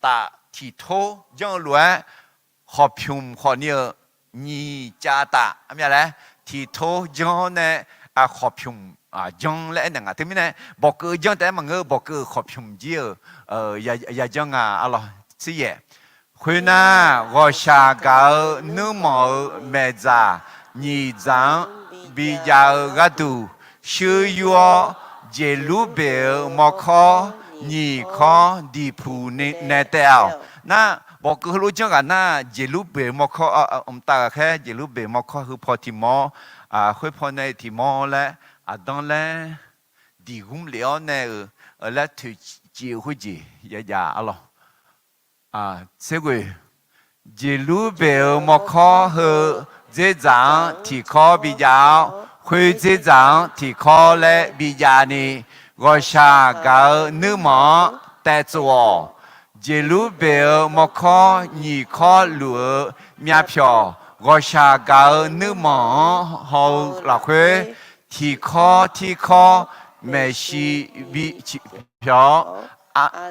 taf tiq tor janr-eu lof-aer, khawqpymq khawfni-euq nyiq cav taf armyav laer tiq tor janr nae, khawqpymq janr laer aernaeq nga. Teumirnae, bawqkeuv janr taef-aer maqngeur-eu, bawqkeuv khawqpymq jir-euq yajanr nga arlawq. Tser yaeq, khoernar, ghawqshaq gaq-eu nuirmanq-euq maeqdzaq nyiq dzaq-anr bijav-eu gharduq, shuir yur-awr Jeqlurbeq-euq mawrkawr nyiq kawr diqpuq nae taev-awq. Nar, bawqkeuv heulof janr ghaq nar, Jeqlurbeq mawrkawr, mqtav ghaqkhaer Jeqlurbeq mawrkawr heu paw tiq mawr, khoer paw nae tiq mawr laer, aqdanr laer diq ghmr lef-awr nae-euq laer toeqciv-eu khoerjeq ya jav arlawq. Tserghoeq, Jeqlurbeq-euq mawrkawr heu dzerdzaq-anr tiqkawr bijav-awr, khoer dzerdzaq-anr tiqkawr laer bijav ni, ghawqshaq gaq-eu nuirmanq-anr taev tsov-awq. Jeqlurbeq-euq mawrkawr nyiq kawr luf-eu myavpyawq, ghawqshaq gaq-eu nuirmanq-anr haw-eu lafkhoer, tiqkawr tirkawr maeqshi bi pyawq-awr,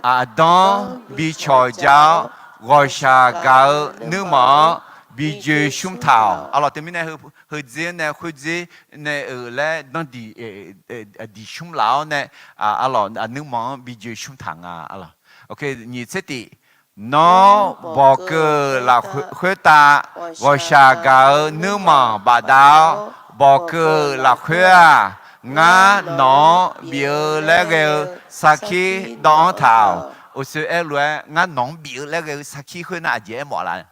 aqdanr bi cawq jar-awr, ghawqshaq gaq-eu nuirmanq-anr bi joe shmr taq-awq. Arlawq, teumirnae heudzer nae khoerdzer nae-euq laer danr diq, diq shmr laf-awr nae, arlawq, nuirmanq-anr bi joe shmr taq nga arlawq. Nyiq tser tif, Nawr bawqkeuv-euq lafkhoer, khoertav ghawqshaq gaq-eu nuirmanq bafdav-awr, bawqkeuv-euq lafkhoer-aq, ngar nawq-anr bif-eu laer ghae-eu sarkir dawv-anr taq-awq. Uqshoe aerlof-aer ngar nawq-anr bif-eu laer ghae-eu sarkir khoer nar aqjeq aermawf laf.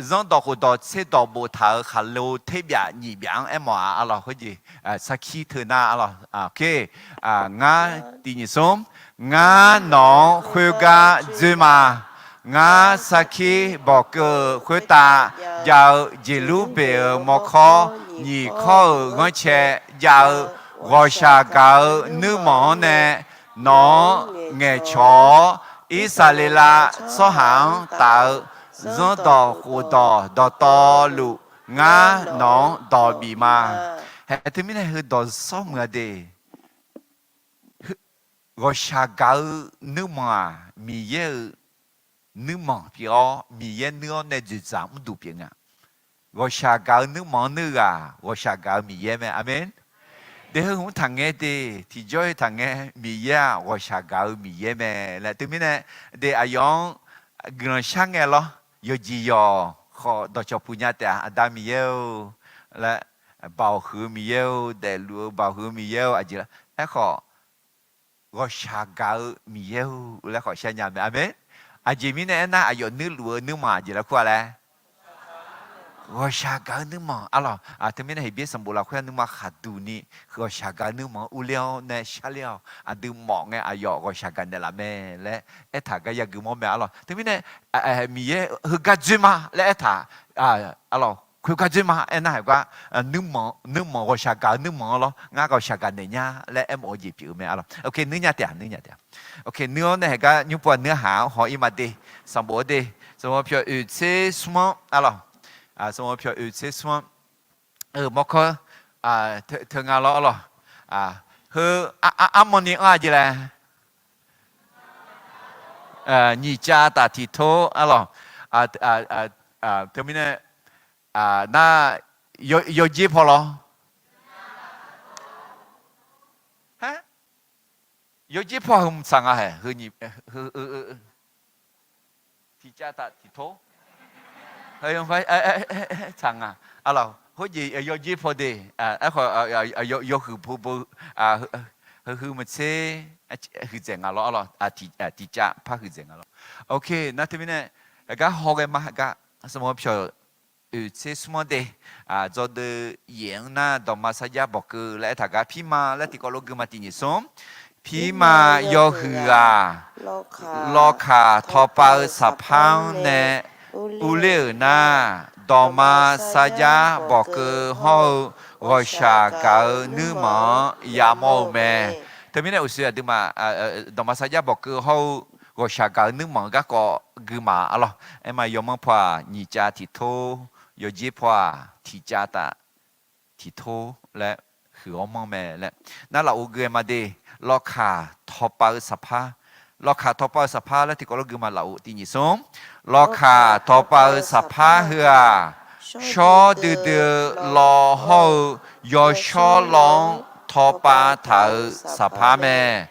Zanrdawq khofdawq tserdawq boftaq-euq khaqlo terbyaf nyiq byaf-anr aermawf-a arlawq. Khoerjeq sarkir teu nar arlawq. Ngar tiq nyiq smr, ngar nawq-anr khoergar dzoer ma. Ngar sarkir bawqkeuv-eu khoertav jav-eu Jeqlurbeq-euq mawrkawr nyiq kawr-euq ghanrcae jav-eu ghawqshaq gaq-eu nuirmanq-anr nae nawq-anr ngaeqcawq-awr, Irsaqleqlav tsawrhaq-anr taf-eu zanrdawq khofdawq dawqtawvluf ngar nawq-anr dawq bif ma. Haeq teumirnae heudawq sawr muiq-a de. Ghawqshaq gaq-eu nuirmanq-aq, Miqyaer-euq nuirmanq pyeuf-awr, Miqyaer nuir-awr nae dzoeqdzaq mrduq pyeuf nga. Ghawqshaq gaq-eu nuirmanq-anr nuir-eu ghaq, ghawqshaq gaq-eu Miqyaer mae. Aqmeq. De heu hmq taqngae de, tiqjawr-eu taqngae, Miqyaer-aq ghawqshaq gaq-eu Miqyaer mae laer teumirnae, de aqyawf-anr guiqlanq shar ngae lawr. Yawqjeq yawq khawf dawqcawq puq nya taef-a. Aqda Miqyaer-or laer, Baoq huiq-eu Miqyaer-or, daefluf-eu baoq huiq-eu Miqyaer-or, aqjeq laer aerkhawf, ghawqshaq gaq-eu Miqyaer-or laer khawf shar nya mae. Aqmeq. Aqjeq mirnae aernar, aqyawf nuirluf-eu nuirmanq aqjeq laer kur-a laer, ghawqshaq gaq-eu nuirmanq arlawq. Teumirnae Heqbyaer sanqbof lafkhoer nuima khaqduq ni ghawqshaq gaq-eu nuirmanq-anr urler-awr nae sharler-awq. Aqdui mawf ngae aqyawf ghawqshaq gaq naeqlaf mae laer aertaq gar yagui mawr mae arlawq. Teumirnae Miqyaer heugar dzoer ma laer aertaq arlawq. Khoergar dzoer ma aernar, heugar nuirmanq, nuirmanq ghawqshaq gaq-eu nuirmanq-anr lawr, ngar ghawqshaq gaq naeq nya laer aermawf-eu jeq pyeuf-eu mae arlawq. Nuir nya taef-a, nuir nya taef-a. Nuir-awr nae heugar nymr pov-a nuir-a haq-anr haw-ir ma de. Sanqbof-awr de, sanqbof pyawq oeq tser smr-anr arlawq. Sanqbof pyawq oeq tser smr-anr, mawrkawr teu nga lawr arlawq. Heu armawni anr-a jeq laer, nyiq cav taf tiq tor arlawq. Teumirnae nar, yawjer paw lawr. Yawjer paw heu mqtsaq nga haeq, heu nyiq, tiq cav taf tiq tor, tsaq nga arlawq. Khoerjeq yawjer paw de, aerkhawf yawhuiq paw bo, heu hui maqtser, huiqdzaeq nga lawr arlawq. Tiq cav par huiqdzaeq nga lawr. Nar teumirnae aqgar haw ghae ma, aqgar sanqbof pyawq oeq tser smr-anr de. Dzawdeuv yaef-anr nar, dawqma sarjax bawqkeuv laer aertaq gar, pirma laer tiqkawv lof gui ma tiq nyiq smr. Pirma yawhuiq-aq, lawkaq tawqpav-eu saqpar-anr nae urler-euq nar, dawqma sarjax bawqkeuv hawr-eu ghawqshaq gaq-eu nuirmanq-anr yamawr-eu mae. Teumirnae uqshoe aqduimaf dawqma sarjax bawqkeuv hawr-eu ghawqshaq gaq-eu nuirmanq-eu garkawv gui ma arlawq. Aerma yawmanr paw-aq nyiq cav tiq tor, yawjer paw-aq tiq cav taf tiq tor laer huiq-awr manr mae laer. Nar lafov gui-aer ma de, lawkaq tawqpav-eu saqpar, lawkaq tawqpav-eu saqpar laer tiqkawv lof gui ma lafov tiq nyiq smr. Lawkaq tawqpav-eu saqpar heu-aq, shawr duidui-eu law hawr-eu yawshawr law-anr tawqpav taq-euq saqpar mae.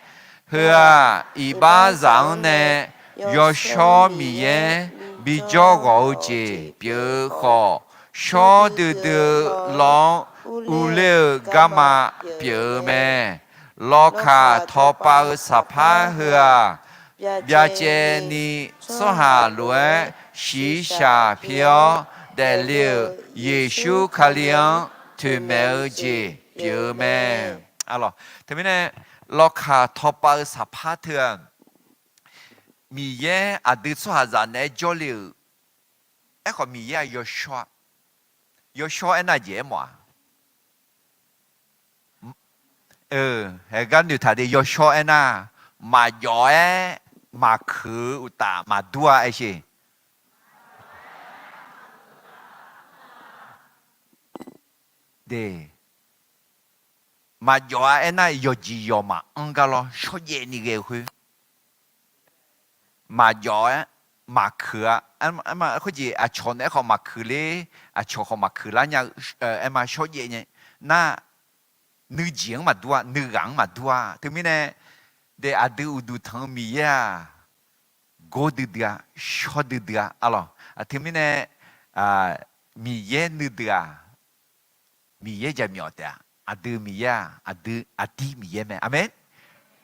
Heu-aq, iqbaxzaq-anr nae Yawshawr Miqyaer bijawr ghawq-eu jeq pyeuf-eu khawf, shawr duidui-eu law-anr Uvler-euq garma pyeuf-eu mae. Lawkaq tawqpav-eu saqpar heu-aq, byacaevni tsawrhaq lof-aer shiqshaq pi-awr daefle-euq Yeqsur Kali-anr toeqmaeq-eu jeq pyeuf-eu mae. Teumirnae, lawkaq tawqpav-eu saqpar teu-aq, Miqyaer aqdui tsawrhaqzaq naeq-aer jawrle-euq, aerkhawf Miqyaer-aq yawshawr-a. Yawshawr aernar jeq aermawf-a. Haegar noeqtaq de, yawshawr aernar, maqjawf-aer maqkeuq-eu uqtaf maqdur-a aersheq. De, maqjawf-a aernar, yawqjeq yawq maqanr gar lawr shawrjaev ni ghae-eu khoer, maqjawf-aer maqkeuq-a. Aerma khoerjeq aqcawq nae aerkhawf maqkeuq ler, aqcawq khawf maqkeuq lar nya-eu, aerma shawrjaev nya nar, nuijeq-anr maqdur-a, nuighaq-anr maqdur-a. Teumirnae, de aqdui uqduq tanq-eu Miqyaer-aq, gor duidui-a, shawr duidui-a arlawq. Aqteumirnae, Miqyaer nuidui-aq, Miqyaer jaqmyawf taef-a. Aqdui Miqyaer-aq, aqdui aqdir Miqyaer mae. Aqmeq.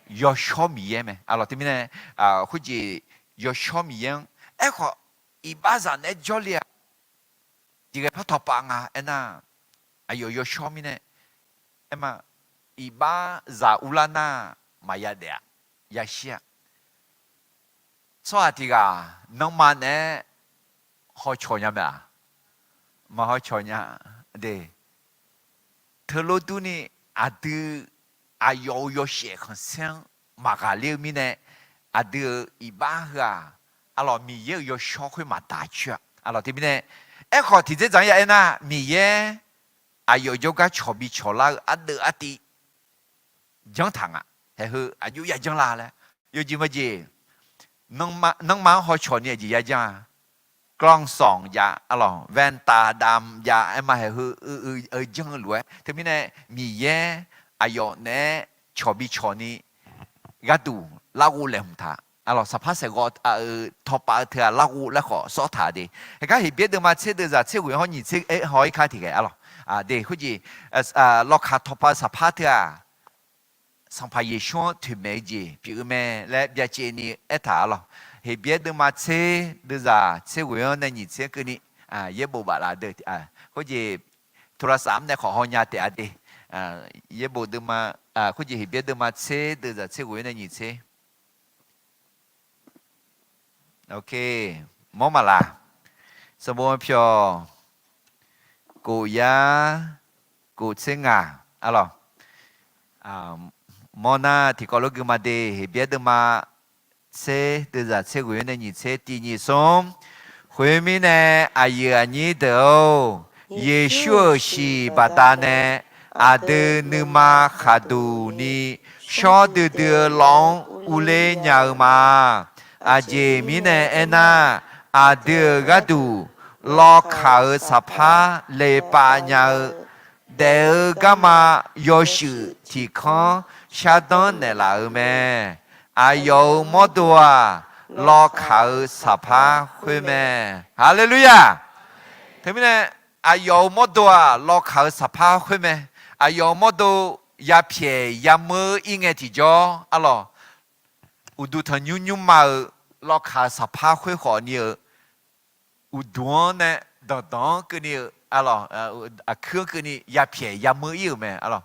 Yawshawr Miqyaer mae arlawq. Teumirnae, khoerjeq yawshawr Miqyaer-anr aerkhawf, iqbaxzaq naeq-aer jawrle-aq, jeqghae par tawqpav nga aernar, aqyawf yawshawr mirnae, aerma, iqbaxzaq urlar nar maqya daef-a, yashir-a. Tsawrhaq tiq ghaq nanrma naeq-aer hawcawq nya mae-aq? Maqhawcawq nya. De, teulof durni aqdui aqyawf-euq yawshaef khanqsaer-anr maqghaqler-eu mirnae, aqdui-euq iqbax heu-aq, arlawq Miqyaer-euq yawshawr khoer maqdaq coer-a. Arlawq teumirnae, aerkhawf tiqdzerdzaq-anr ya aernar, Miqyaer aqyawf jawrgar cawqbi cawqlar-eu ardeuv artiv janr taq nga. Haeq heu aqjox ya janr la laer, yawjeq maqjeq, nanrma-anr hawcawq ni aqjeq ya janr-a. กล้องส่อง jav arlawq, แว่นตาดำ jav aerma haeq heu janr-eu lof-aer. Teumirnae Miqyaer aqyawf naeq-aer cawqbi cawq ni gharduq larghov laeqhmq taq. Arlawq saqpar saeqghawv-euq tawqpav-eu teu-aq larghov laer khawf sawr taq de. Haeqgar Heqbyaer deuvma tser deuvzaq tser ghoeq-anr hawr nyiq tser haw-ir kar tiq ghae arlawq. De khoerjeq, lawkaq tawqpav-eu saqpar teu-aq, Sanqpaq Yeqsur-anr toeqmaeq-eu jeq pyeuf-eu mae laer byacaevni aertaq arlawq. Heqbyaer deuvma tser deuvzaq tser ghoeq-anr nae nyiq tser keuvni, yaerbof baflaf deuq, khoerjeq โทรศัพท์ nae khawf hawnya taef-a de. Yaerbof deuvma, khoerjeq Heqbyaer deuvma tser deuvzaq tser ghoeq-anr nae nyiq tser. Mawr maqlaq? Sanqbof pyawq, kof yar, kof tser ngaq arlawq. Mawr nar tiqkawv lof gui ma de. Heqbyaer deuvma tser deuvzaq tser ghoeq-anr nae nyiq tser, tiq nyiq smr. Khoermirnae, aqyuif aqnyir deuq-or, Yeqsur-euq shiq baqdanae aqdui nuima khaqduq ni shawr duidui-eu lawq-anr urler nya-eu ma. Aqjeq mirnae aernar, aqdui-euq gharduq lawkaq-euq saqpar leqpav nya-eu daef-eu garma yawshuif tiq kanr shardanr naeqlaf-eu mae. Aqyawf-euq mawrdo-aq, lawkaq-euq saqpar khoer mae. Haleluya! Teumirnae, aqyawf-euq mawrdo-aq, lawkaq-euq saqpar khoer mae. Aqyawf-euq mawrdo yapyaeq yameur-ir ngae tiqjawr arlawq, uqduq tanqnymr nymrma-euq lawkaq-euq saqpar khoer khawf ni-euq uqduq-anr nae danqdanq-anr keuvni-eu arlawq, aqkuir-anr keuvni yapyaeq yameur-ir-euq mae arlawq.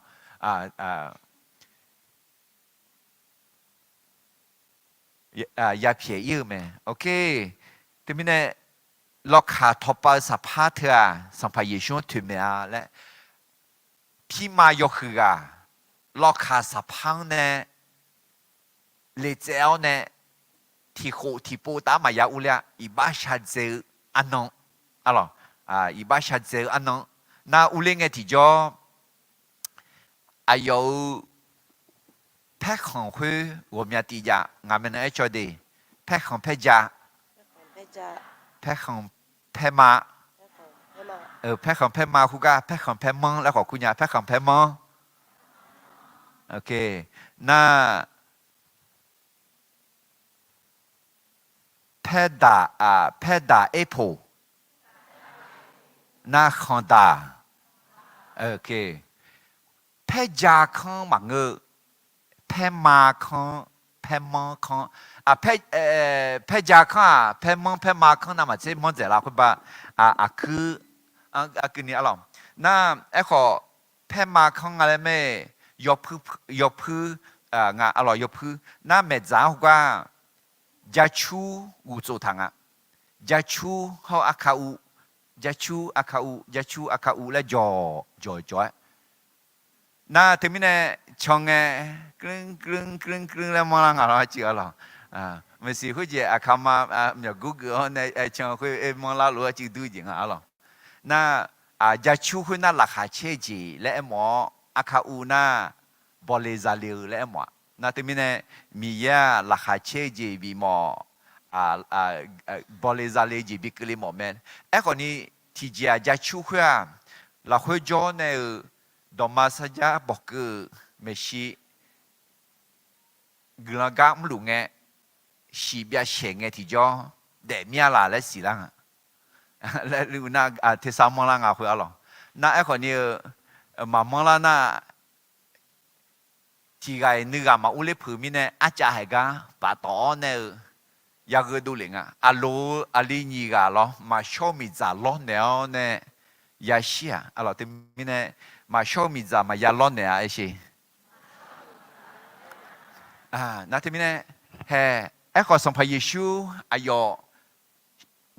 Yapyaeq-ir-euq mae. Teumirnae, lawkaq tawqpav-eu saqpar teu-aq, Sanqpaq Yeqsur-anr toeqmaeq-a laer, pirma yawhuiq ghaq lawkaq saqpar-anr nae leqtsaev-awr nae tiqkhof tiqpov taf maqya urler-a. Iqbax shaqdzae-eu arnan, arlawq, iqbax shaqdzae-eu arnan nar urler ngae tiqjawr, aqyawf-euq paerkhanq khoer ghawqmya tiv jav. Ngaq maeqnan aercawv de, paerkhanq paerja, paerkhanq paerma, paerkhanq paerma khoergar paerkhanq paermanr laer khawf kur nya, paerkhanq paermanr. Nar, paerdaq, paerdaq erpoq, narkhandaq, Paerja kanr maqngeur-eu, paerma kanr, paermanr kanr. Paerja kanr-aq, paermanr paerma kanr navmaqtser manr dzaeqlar khoerbar, aqkuir, aqkuir ni arlawq. Nar, aerkhawf, paerma kanr nga laer mae, yawpuir, yawpuir, nga arlawq, yawpuir. Nar, maeqdzaq-anr heugar jacur ghuftsof taq nga. Jacur hawr arkauv, jacur arkauv, jacur arkauv laer jawq jawq jawq-aer. Nar teumirnae can ngae, กรึ๊ง กรึ๊ง กรึ๊ง กรึ๊ง laer manrlar nga lawr, arcuiv arlawq. Maeqsiq khoerjeq aqkaqma myawqgur geuf-awr nae can khoer manrlar lof-aer cuiv dur jeq nga arlawq. Nar, jacur khoernar laqkhaq caer-eu jeq laer aermawf-awr, arkauv nar, bawle zale-eu laer aermawf-a. Nar teumirnae, Miqyaer-aq laqkhaq caer-eu jeq bifmawf, bawle zale-eu jeq bi keuvle mawf mae. Aerkhawfni, tiqjeq-aq jacur khoer-aq, lafkhoer jawr nae-euq dawqma sarjax bawqkeuv-euq maeqshi guiqlanq gar mrluf ngae, shiq byav shaeq ngae tiqjawr daef mir-a laq laer siqlar nga. Laer nar, tersar manrlar nga khoer arlawq. Nar aerkhawfni-eu, maqmanrlar nar, tiqghaq-iq nuighaq maqur ler peuq mirnae, arcav haiq gar paftawf-awr nae-eu yagheu dovlef nga. Aqloq-eu aqli nyiq ghaq lawr, maqshawr-eu miqdzaq lawrnaeq-awr nae yashir-aq, arlawq, teumirnae, maqshawr-eu miqdzaq maqya lawrnaeq-a aershe. Nar teumirnae, hae, aerkhawf Sanqpaq Yeqsur aqyawf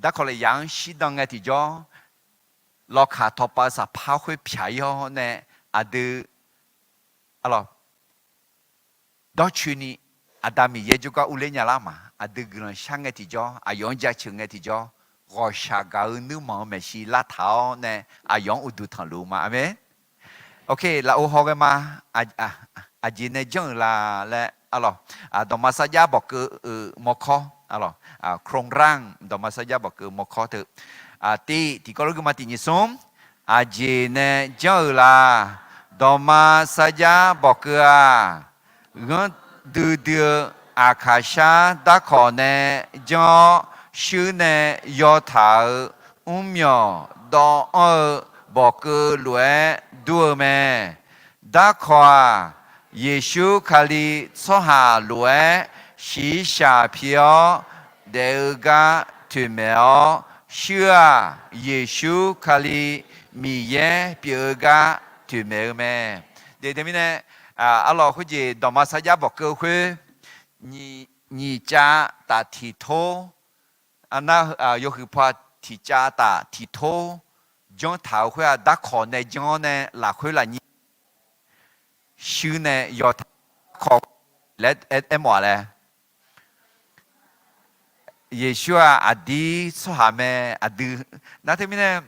darkawq lafyaq-anr shirdan ngae tiqjawr, lawkaq tawqpav saqpar khoer pyaq-ir-awr nae, aqdui, arlawq, dawrcoeni Aqda Miqyaer jawrgar urler nya lar ma. Aqdui guiqlanq shar ngae tiqjawr, aqyawf-anr jaceuq ngae tiqjawr, ghawqshaq gaq-eu nuirmanq-eu maeqshi lartaq-awr nae, aqyawf-anr uqduq tanqluf-eu ma. Aqmeq. Lafov hawghae ma. Aqjeq nae janr-euq la laer, arlawq, dawqma sarjax bawqkeuv-euq mawrkawr, arlawq, โครงร่าง dawqma sarjax bawqkeuv mawrkawr teu, tiv, tiqkawv lof gui ma tiq nyiq smr. Aqjeq nae janr-euq la. Dawqma sarjax bawqkeuv-aq, ghanr duidui-eu aqkaqshar darkawq nae janr-awr, shuir nae yawtaq-euq mrmyawq dawv anr-eu bawqkeuv lof-aer dur-eu mae. Darkawq-aq, Yeqsur Kali tsawrhaq lof-aer shiqshaq pi-awr daef-eu gar toeqmaeq-awr, shuir-aq, Yeqsur Kali Miqyaer pyeuf-eu gar toeqmaeq-eu mae. Teumirnae, arlawq, khoerjeq dawqma sarjax bawqkeuv khoer, nyiq cav taf tiq tor, nar, yawhuiq paw tiq cav taf tiq tor janr taq-euq khoer-aq, darkawq nae janr-awr nae lafkhoer lafnyir shuir nae yawtaq-eu darkawq laer aermawf-a laer. Yeqsur-aq aqdir tsawrhaq mae, aqdui. Nar teumirnae,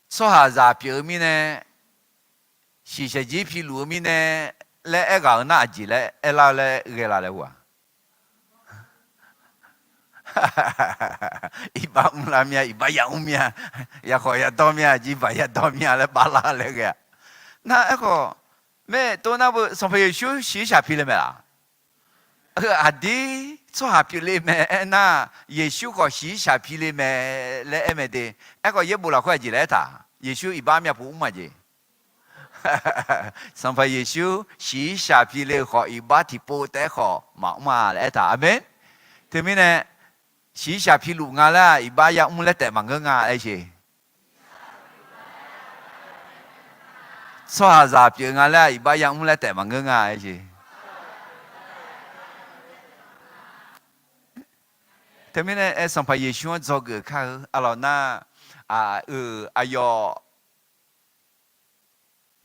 tsawrhaqzaq pyeuf-eu mirnae, shiqshaq jir piluf-eu mirnae laer aerghaq-eu nar, aqjeq laer aerlar-eu laer ghae la laer hu-aq. Iqbax mrlar mir-a, iqbax yamr mir-a, yaqkhawf yadawr mir-a, jirbaq yadawr mir-a laer baflar laer ghae-a. Nar aerkhawf, maer tor nar beu Sanqpaq Yeqsur shiqshaq pi le mae laq? Aqdir tsawrhaq pyeufle mae aernar, Yeqsur khawf shiqshaq pi le mae laer aer mae de. Aerkhawf yaerbof lafkhoer aqjeq laer aertaq? Yeqsur iqbax armyav pov mr ma jeq. Sanqpaq Yeqsur shiqshaq pi le-eu khawf, iqbax tiqpov taef-aer khawf maqmr-a laer aertaq. Aqmeq. Teumirnae, shiqshaq piluf nga laer-aq, iqbax yamr laer taef maqngeur nga aersheq. Tsawrhaqzaq pyeuf nga laer-aq, iqbax yamr laer taef maqngeur nga aersheq. Teumirnae aer, Sanqpaq Yeqsur-anr dzawgeuf kar-eu arlawq nar, aqyawf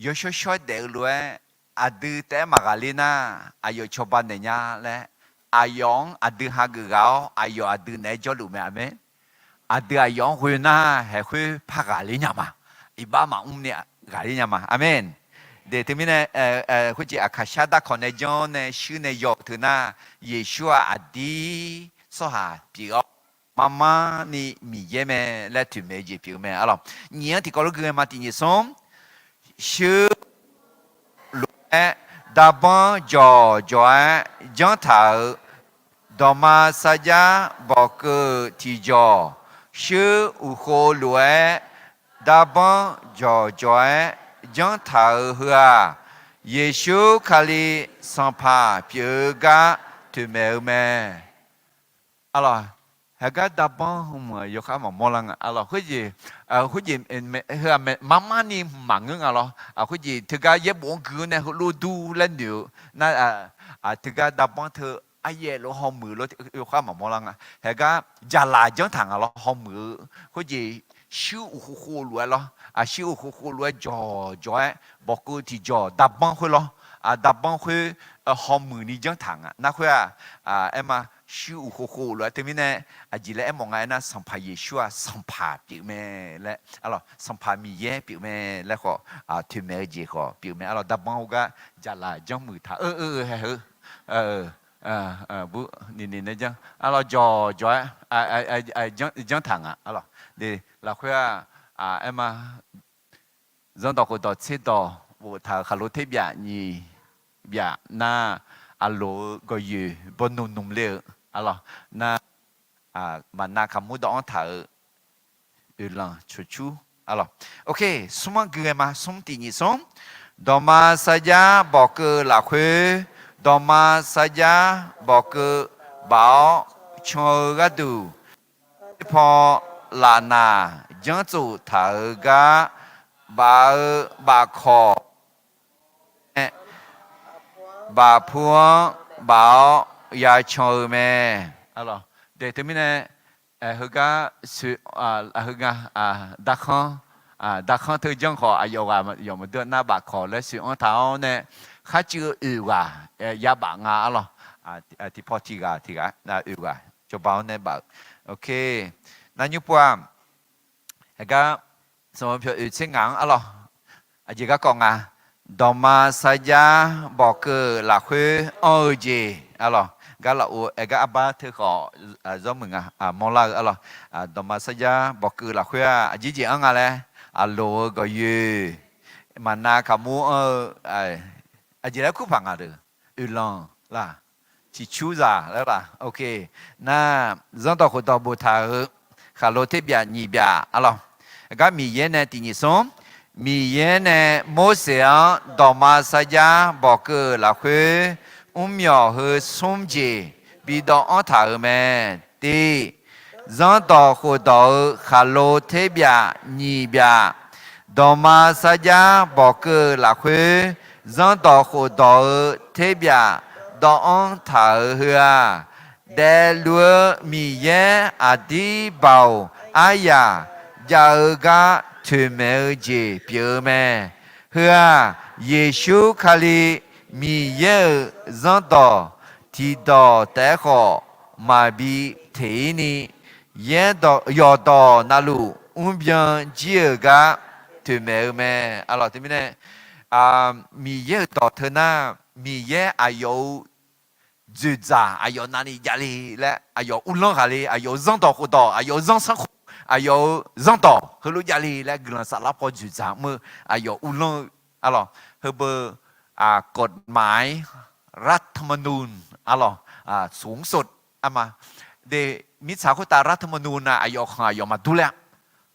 yawshawr shawr-aer daef-eu lof-aer, aqdui taef-aer maqghaqler nar, aqyawf cawba naeq nya laer, aqyawf-anr aqdui hageuf ghaq-awr, aqyawf aqdui naeq-aer jawrluf mae. Aqmeq. Aqdui aqyawf-anr ghoe nar, haeq khoer par ghaqler nya ma. Iqbax maqmr ni ghaqler nya ma. Aqmeq. De teumirnae, khoerjeq aqkaqshar darkawq nae janr nae shuir nae yaw-eu teu nar, Yeqsur-aq aqdir tsawrhaq pyeuf-awr, marmar ni Miqyaer mae laer toeqmaeq-eu jeq pyeuf-eu mae arlawq. Nyiq-anr tiqkawv lof gui-aer ma tiq nyiq smr. Shuir lof-aer darbanr jawqjawq-aer janr taq-euq dawqma sarjax bawqkeuv-euq tiqjawq, shuir uqkhov lof-aer darbanr jawqjawq-aer janr taq-euq heu-aq, Yeqsur Kali Sanqpaq pyeuf-eu gar toeqmaeq-eu mae. Arlawq, heugar darbanr hmq-euq yawkhav maqmawr lar nga. Arlawq, khoerjeq, khoerjeq heu-aq, marmar ni hmq maqngeur nga lawr. Khoerjeq teugar yaerbof-anr gui-awr nae heulof dur laer noeq-eu nar, teugar darbanr teu aryaev lof hawmuiq lof yawkhav maqmawr lar nga. Heugar jaqlaq janr taq nga lawr, hawmuiq-eu. Khoerjeq shuir uq khov khov lof-aer lawr, shuir uq khov khov lof-aer jawqjawq-aer bawqkeuv tiqjawq darbanr khoer lawr, darbanr khoer hawmuiq ni janr taq nga. Nar khoer-aq, aer ma, shuir uq khov khov lof-aer teumirnae, aqjeq laer aermawf nga aernar, Sanqpaq Yeqsur-aq Sanqpaq pyeuf mae laer, arlawq, Sanqpaq Miqyaer pyeuf mae laer khawf, toeqmaeq-eu jeq khawf pyeuf mae. Arlawq, darbanr heugar jaqlaq janrmuiq taq-eu, eu, eu, hae heu, bur, ni ni nae janr, arlawq, jawqjawq-aer janr taq nga. Arlawq, lafkhoer-aq, aer ma, Zanrdawq khofdawq tserdawq boftaq-euq khaqlo terbyaf nyiq byaf nar, aqloq-eu gawqyoeq bawnmq nmq le-eu, arlawq, nar, maqnav kaqmur dawv-anr taq-euq oeqlanq coqcur, arlawq. Ok, smr-anr gui ghae ma, smr tiq nyiq smr. Dawqma sarjax bawqkeuv lafkhoer, dawqma sarjax bawqkeuv baf-awr can-eu gharduq, paw lafnaq janrtsof taq-euq gar baf-eu bafkawq nae bafpu-anr baf-awr yacan-eu mae. Teumirnae, heugar, heugar, darkhanr, darkhanr teu janr khawf aqyawf ghaq yawf maqdeur nar, bafkawq laer soeq-anr taq-awr nae kharcuiv-eu oeq ghaq yabaf nga, arlawq. Tiqpaw tiq ghaq tiq ghaq oeq ghaq cawba-awr nae baf-eu. Ok, nar nymr pov-aq, heugar sanqbof pyawq oeq tser ngaq-anr, arlawq, aqjeq garkawv nga. Dawqma sarjax bawqkeuv lafkhoer anr-eu jeq, arlawq, gar lafov aer gar arbar teu khawf zawr muiq nga, mawrlar-eu, arlawq. Dawqma sarjax bawqkeuv lafkhoer-aq aqjeq jeq anr nga laer, aqloq-eu gawqyoeq, maqnav kaqmur anr-eu, aqjeq laer kurpaq nga deuq, oeqlanq laq, ciqcurzaq laer laf. Ok, nar, zanrdawq khofdawq boftaq-euq khaqlo terbyaf nyiq byaf, arlawq, gar Miqyaer nae tiq nyiq smr, Miqyaer nae Morseq-anr dawqma sarjax bawqkeuv lafkhoer mrmyawq heu smr jeq bidawv-anr taq-euq mae. Tiq, zanrdawq khofdawq-euq khaqlo terbyaf nyiq byaf, dawqma sarjax bawqkeuv lafkhoer zanrdawq khofdawq-euq terbyaf dawv-anr taq-euq heu-aq, daefluf-eu Miqyaer aqdir baoq aryaq jav-eu gar toeqmaeq-eu jeq pyeuf-eu mae. Heu-aq, Yeqsur Kali Miqyaer-euq zanrdawq tiqdawq taef-aer khawf maqbi teq-ir ni, yaerdawq yawqdawq navluf mrbyan jir-euq gar toeqmaeq-eu mae. Arlawq, teumirnae, Miqyaer-euq dawq teu nar, Miqyaer aqyawf-euq dzoeqdzaq aqyawf navni javle laer, aqyawf uvlanr ghaqle, aqyawf-euq zanrdawq khofdawq, aqyawf-euq zanrsanrkhof, aqyawf-euq zanrdawq heulof javle laer guiqlanq saflar paw dzoeqdzaq mr-eu aqyawf uvlanr-eu, arlawq, heubeu, กฎหมาย รัฐธรรมนูญ arlawq, สูงสุด arma. De, mirtsaq khoertav รัฐธรรมนูญ na aqyawf khanq aqyawf maqdur ler-a.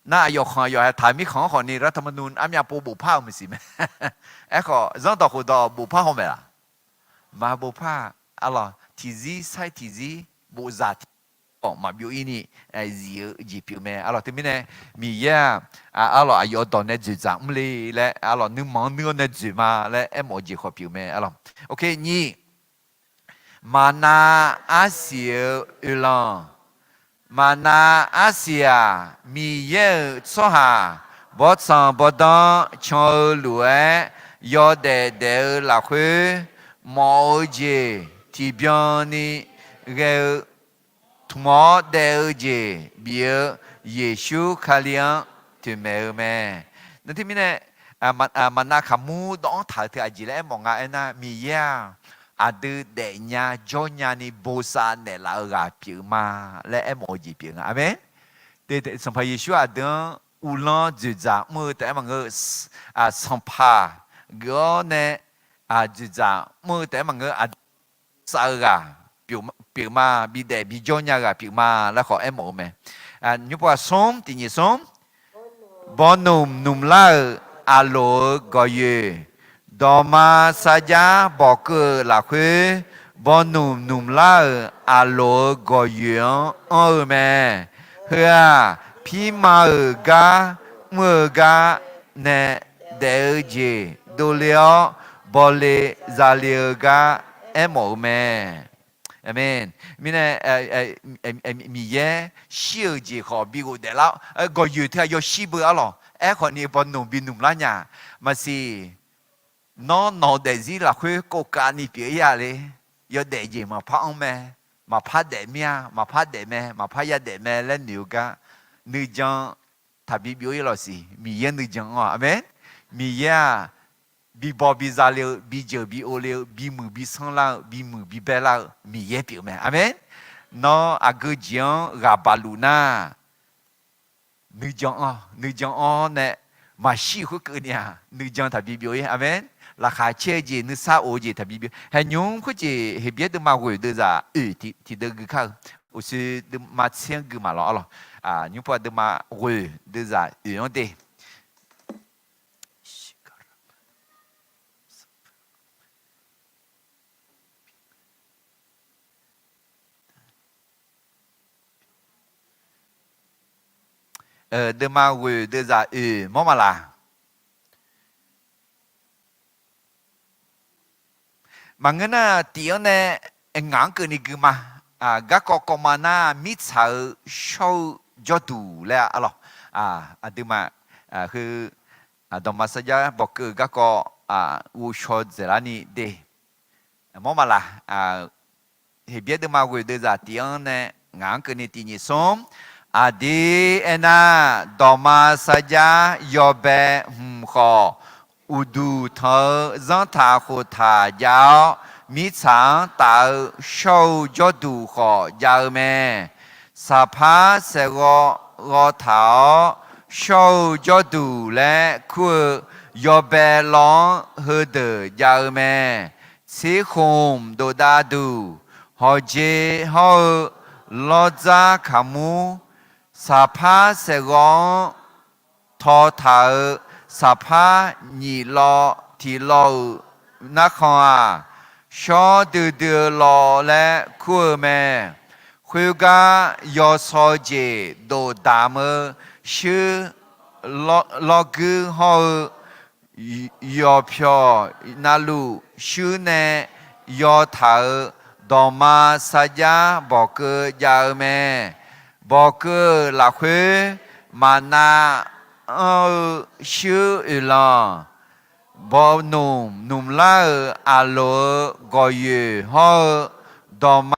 Nar aqyawf khanq aqyawf haeq taq-eu mirkhanq-anr khawfni รัฐธรรมนูญ armyav pov bofpar-euq maqsiq mae. Aerkhawf zanrdawq khofdawq bofpar haw maeq laq? Maqbofpar-a. Arlawq, tiqzir sair tiqzir bofzaq tiq khawf maqbyov-ir ni zif-eu jeq pyeuf mae. Arlawq, teumirnae Miqyaer-aq, arlawq, aqyawf dawq nae dzoeqdzaq mrle laer, arlawq, nuima-anr nuir-awr nae dzoeq ma laer aermawf-eu jeq khawf pyeuf mae. Arlawq, ok, nyiq, maqnav arsiq-eu oeqlanq. Maqnav arsiq-aq, Miqyaer-euq tsawrhaq bawrtsanq bawrdanr can-eu lof-aer yawdaef daef-eu lafkhoer, mawf-eu jeq tiqbyan ni ghae-eu, tmq-awr daef-eu jeq bif-eu Yeqsur Kali-anr toeqmaeq-eu mae. Nar teumirnae, maqnav kaqmur dawv-anr taq-eu teu aqjeq laer aermawf nga aernar, Miqyaer-aq, aqdui daefnya jawrnya ni bosav naeqlaf-eu ghaq pyeuf ma laer aermawf-eu jeq pyeuf nga. Aqmeq. Sanqpaq Yeqsur aqdui-anr uvlanr dzoeqdzaq mr-eu taef-aer maqngeur-eu, sanqpaq geuf-awr nae dzoeqdzaq mr-eu taef-aer maqngeur, aqdui sav-eu ghaq pyeuf ma, bidaef bijawr nya-eu ghaq pyeuf ma laer khawf aermawf-eu mae. Nymr pov-aq, smr, tiq nyiq smr. Bawrnmq nmqlar-euq aqloq-euq gawqyoeq, dawqma sarjax bawqkeuv-euq lafkhoer, bawrnmq nmqlar-euq aqloq-euq gawqyoeq-anr anr-eu mae. Heu-aq, pirma-euq gar mr-eu gar nae daef-eu jeq dovle-awr, bawle zale-eu gar aermawf-eu mae. Aqmeq. Mirnae, Miqyaer shir-euq jeq khawf bi ghofdaef lar-awr, gawqyoeq teughaq yawshir beu arlawq. Aerkhawfni bawrnmq bi nmqlar nya. Maqsiq, nawr nawq-eu daefzir lafkhoer kovkavni pyeuf-ir-a le. Yawdaef jeq maqpar anr mae, maqpar daef mir-a, maqpar daef mae, maqpar yadaef mae laer noeq-eu gar, nuijan taqbi byov-ir lawq siq. Miqyaer nuijan anr-aq, aqmeq. Miqyaer-aq, bi baw bi zale-eu, bi jeuq bi ovle-eu, bimuiq bi sanrlar-eu, bimuiq bi baerlar-eu Miqyaer pyeuf mae. Aqmeq. Nawr aqgeu jeq-anr ghaq baq luf nar, nuijan anr, nuijan anr nae maqshir khoerkeuvni-aq, nuijan taqbi byov-ir. Aqmeq. Laqkhaq caer-eu jeq, nuisar of-eu jeq taqbi byov. Haeqnymr khoerjeq Heqbyaer deuvma ghoeq deuvzaq oeq tiqdeuv gui kar-eu. Uqshoe deuvma tser-anr gui maqlawr arlawq. Nymrpov deuvma ghoeq deuvzaq oeq-anr de. Deuvma ghoeq deuvzaq oeq mawr maqlaq? Maqngeur nar, tif-anr nae ngaq-anr keuvni gui ma. Garkawv kawv ma nar, mirtsaq-eu shawr-eu jawrduq laer arlawq. Aqduimaf, heu, dawqma sarjax bawqkeuv-eu garkawv ghovshaw dzaeqlarni de. Mawr maqlaq? Heqbyaer deuvma ghoeq deuvzaq tif-anr nae ngaq-anr keuvni tiq nyiq smr. Aqdir aernar, dawqma sarjax yawbae hmq khawf, uqduq tanq-eu zanrtaq khoftaq jav-awr, mirtsaq-anr taf-eu shawr-eu jawrduq khawf jav-eu mae. Saqpar saeqghawv ghawtaq-awr, shawr-eu jawrduq laer kur-eu yawbae lawv-anr heudeuq jav-eu mae. Tserkhmq dofdav duq, hawqjeq hawr-eu lawrdzar kaqmur, saqpar saeqghawv-anr tawtaq-euq saqpar nyiq lawv tiq lawv-euq narkhan-aq, shawr duidui-eu lawv laer kur-eu mae. Khoergar yawsaw jeq dofdamq-eu shuir lawrguir hawr-eu yawqpyawq navluf shuir nae yawtaq-euq dawqma sarjax bawqkeuv jav-eu mae. Bawqkeuv-euq lafkhoer maqnav anr-eu shuir oeqlanq, bawrnmq nmqlar-euq aqloq-euq gawqyoeq hawr-eu dawqma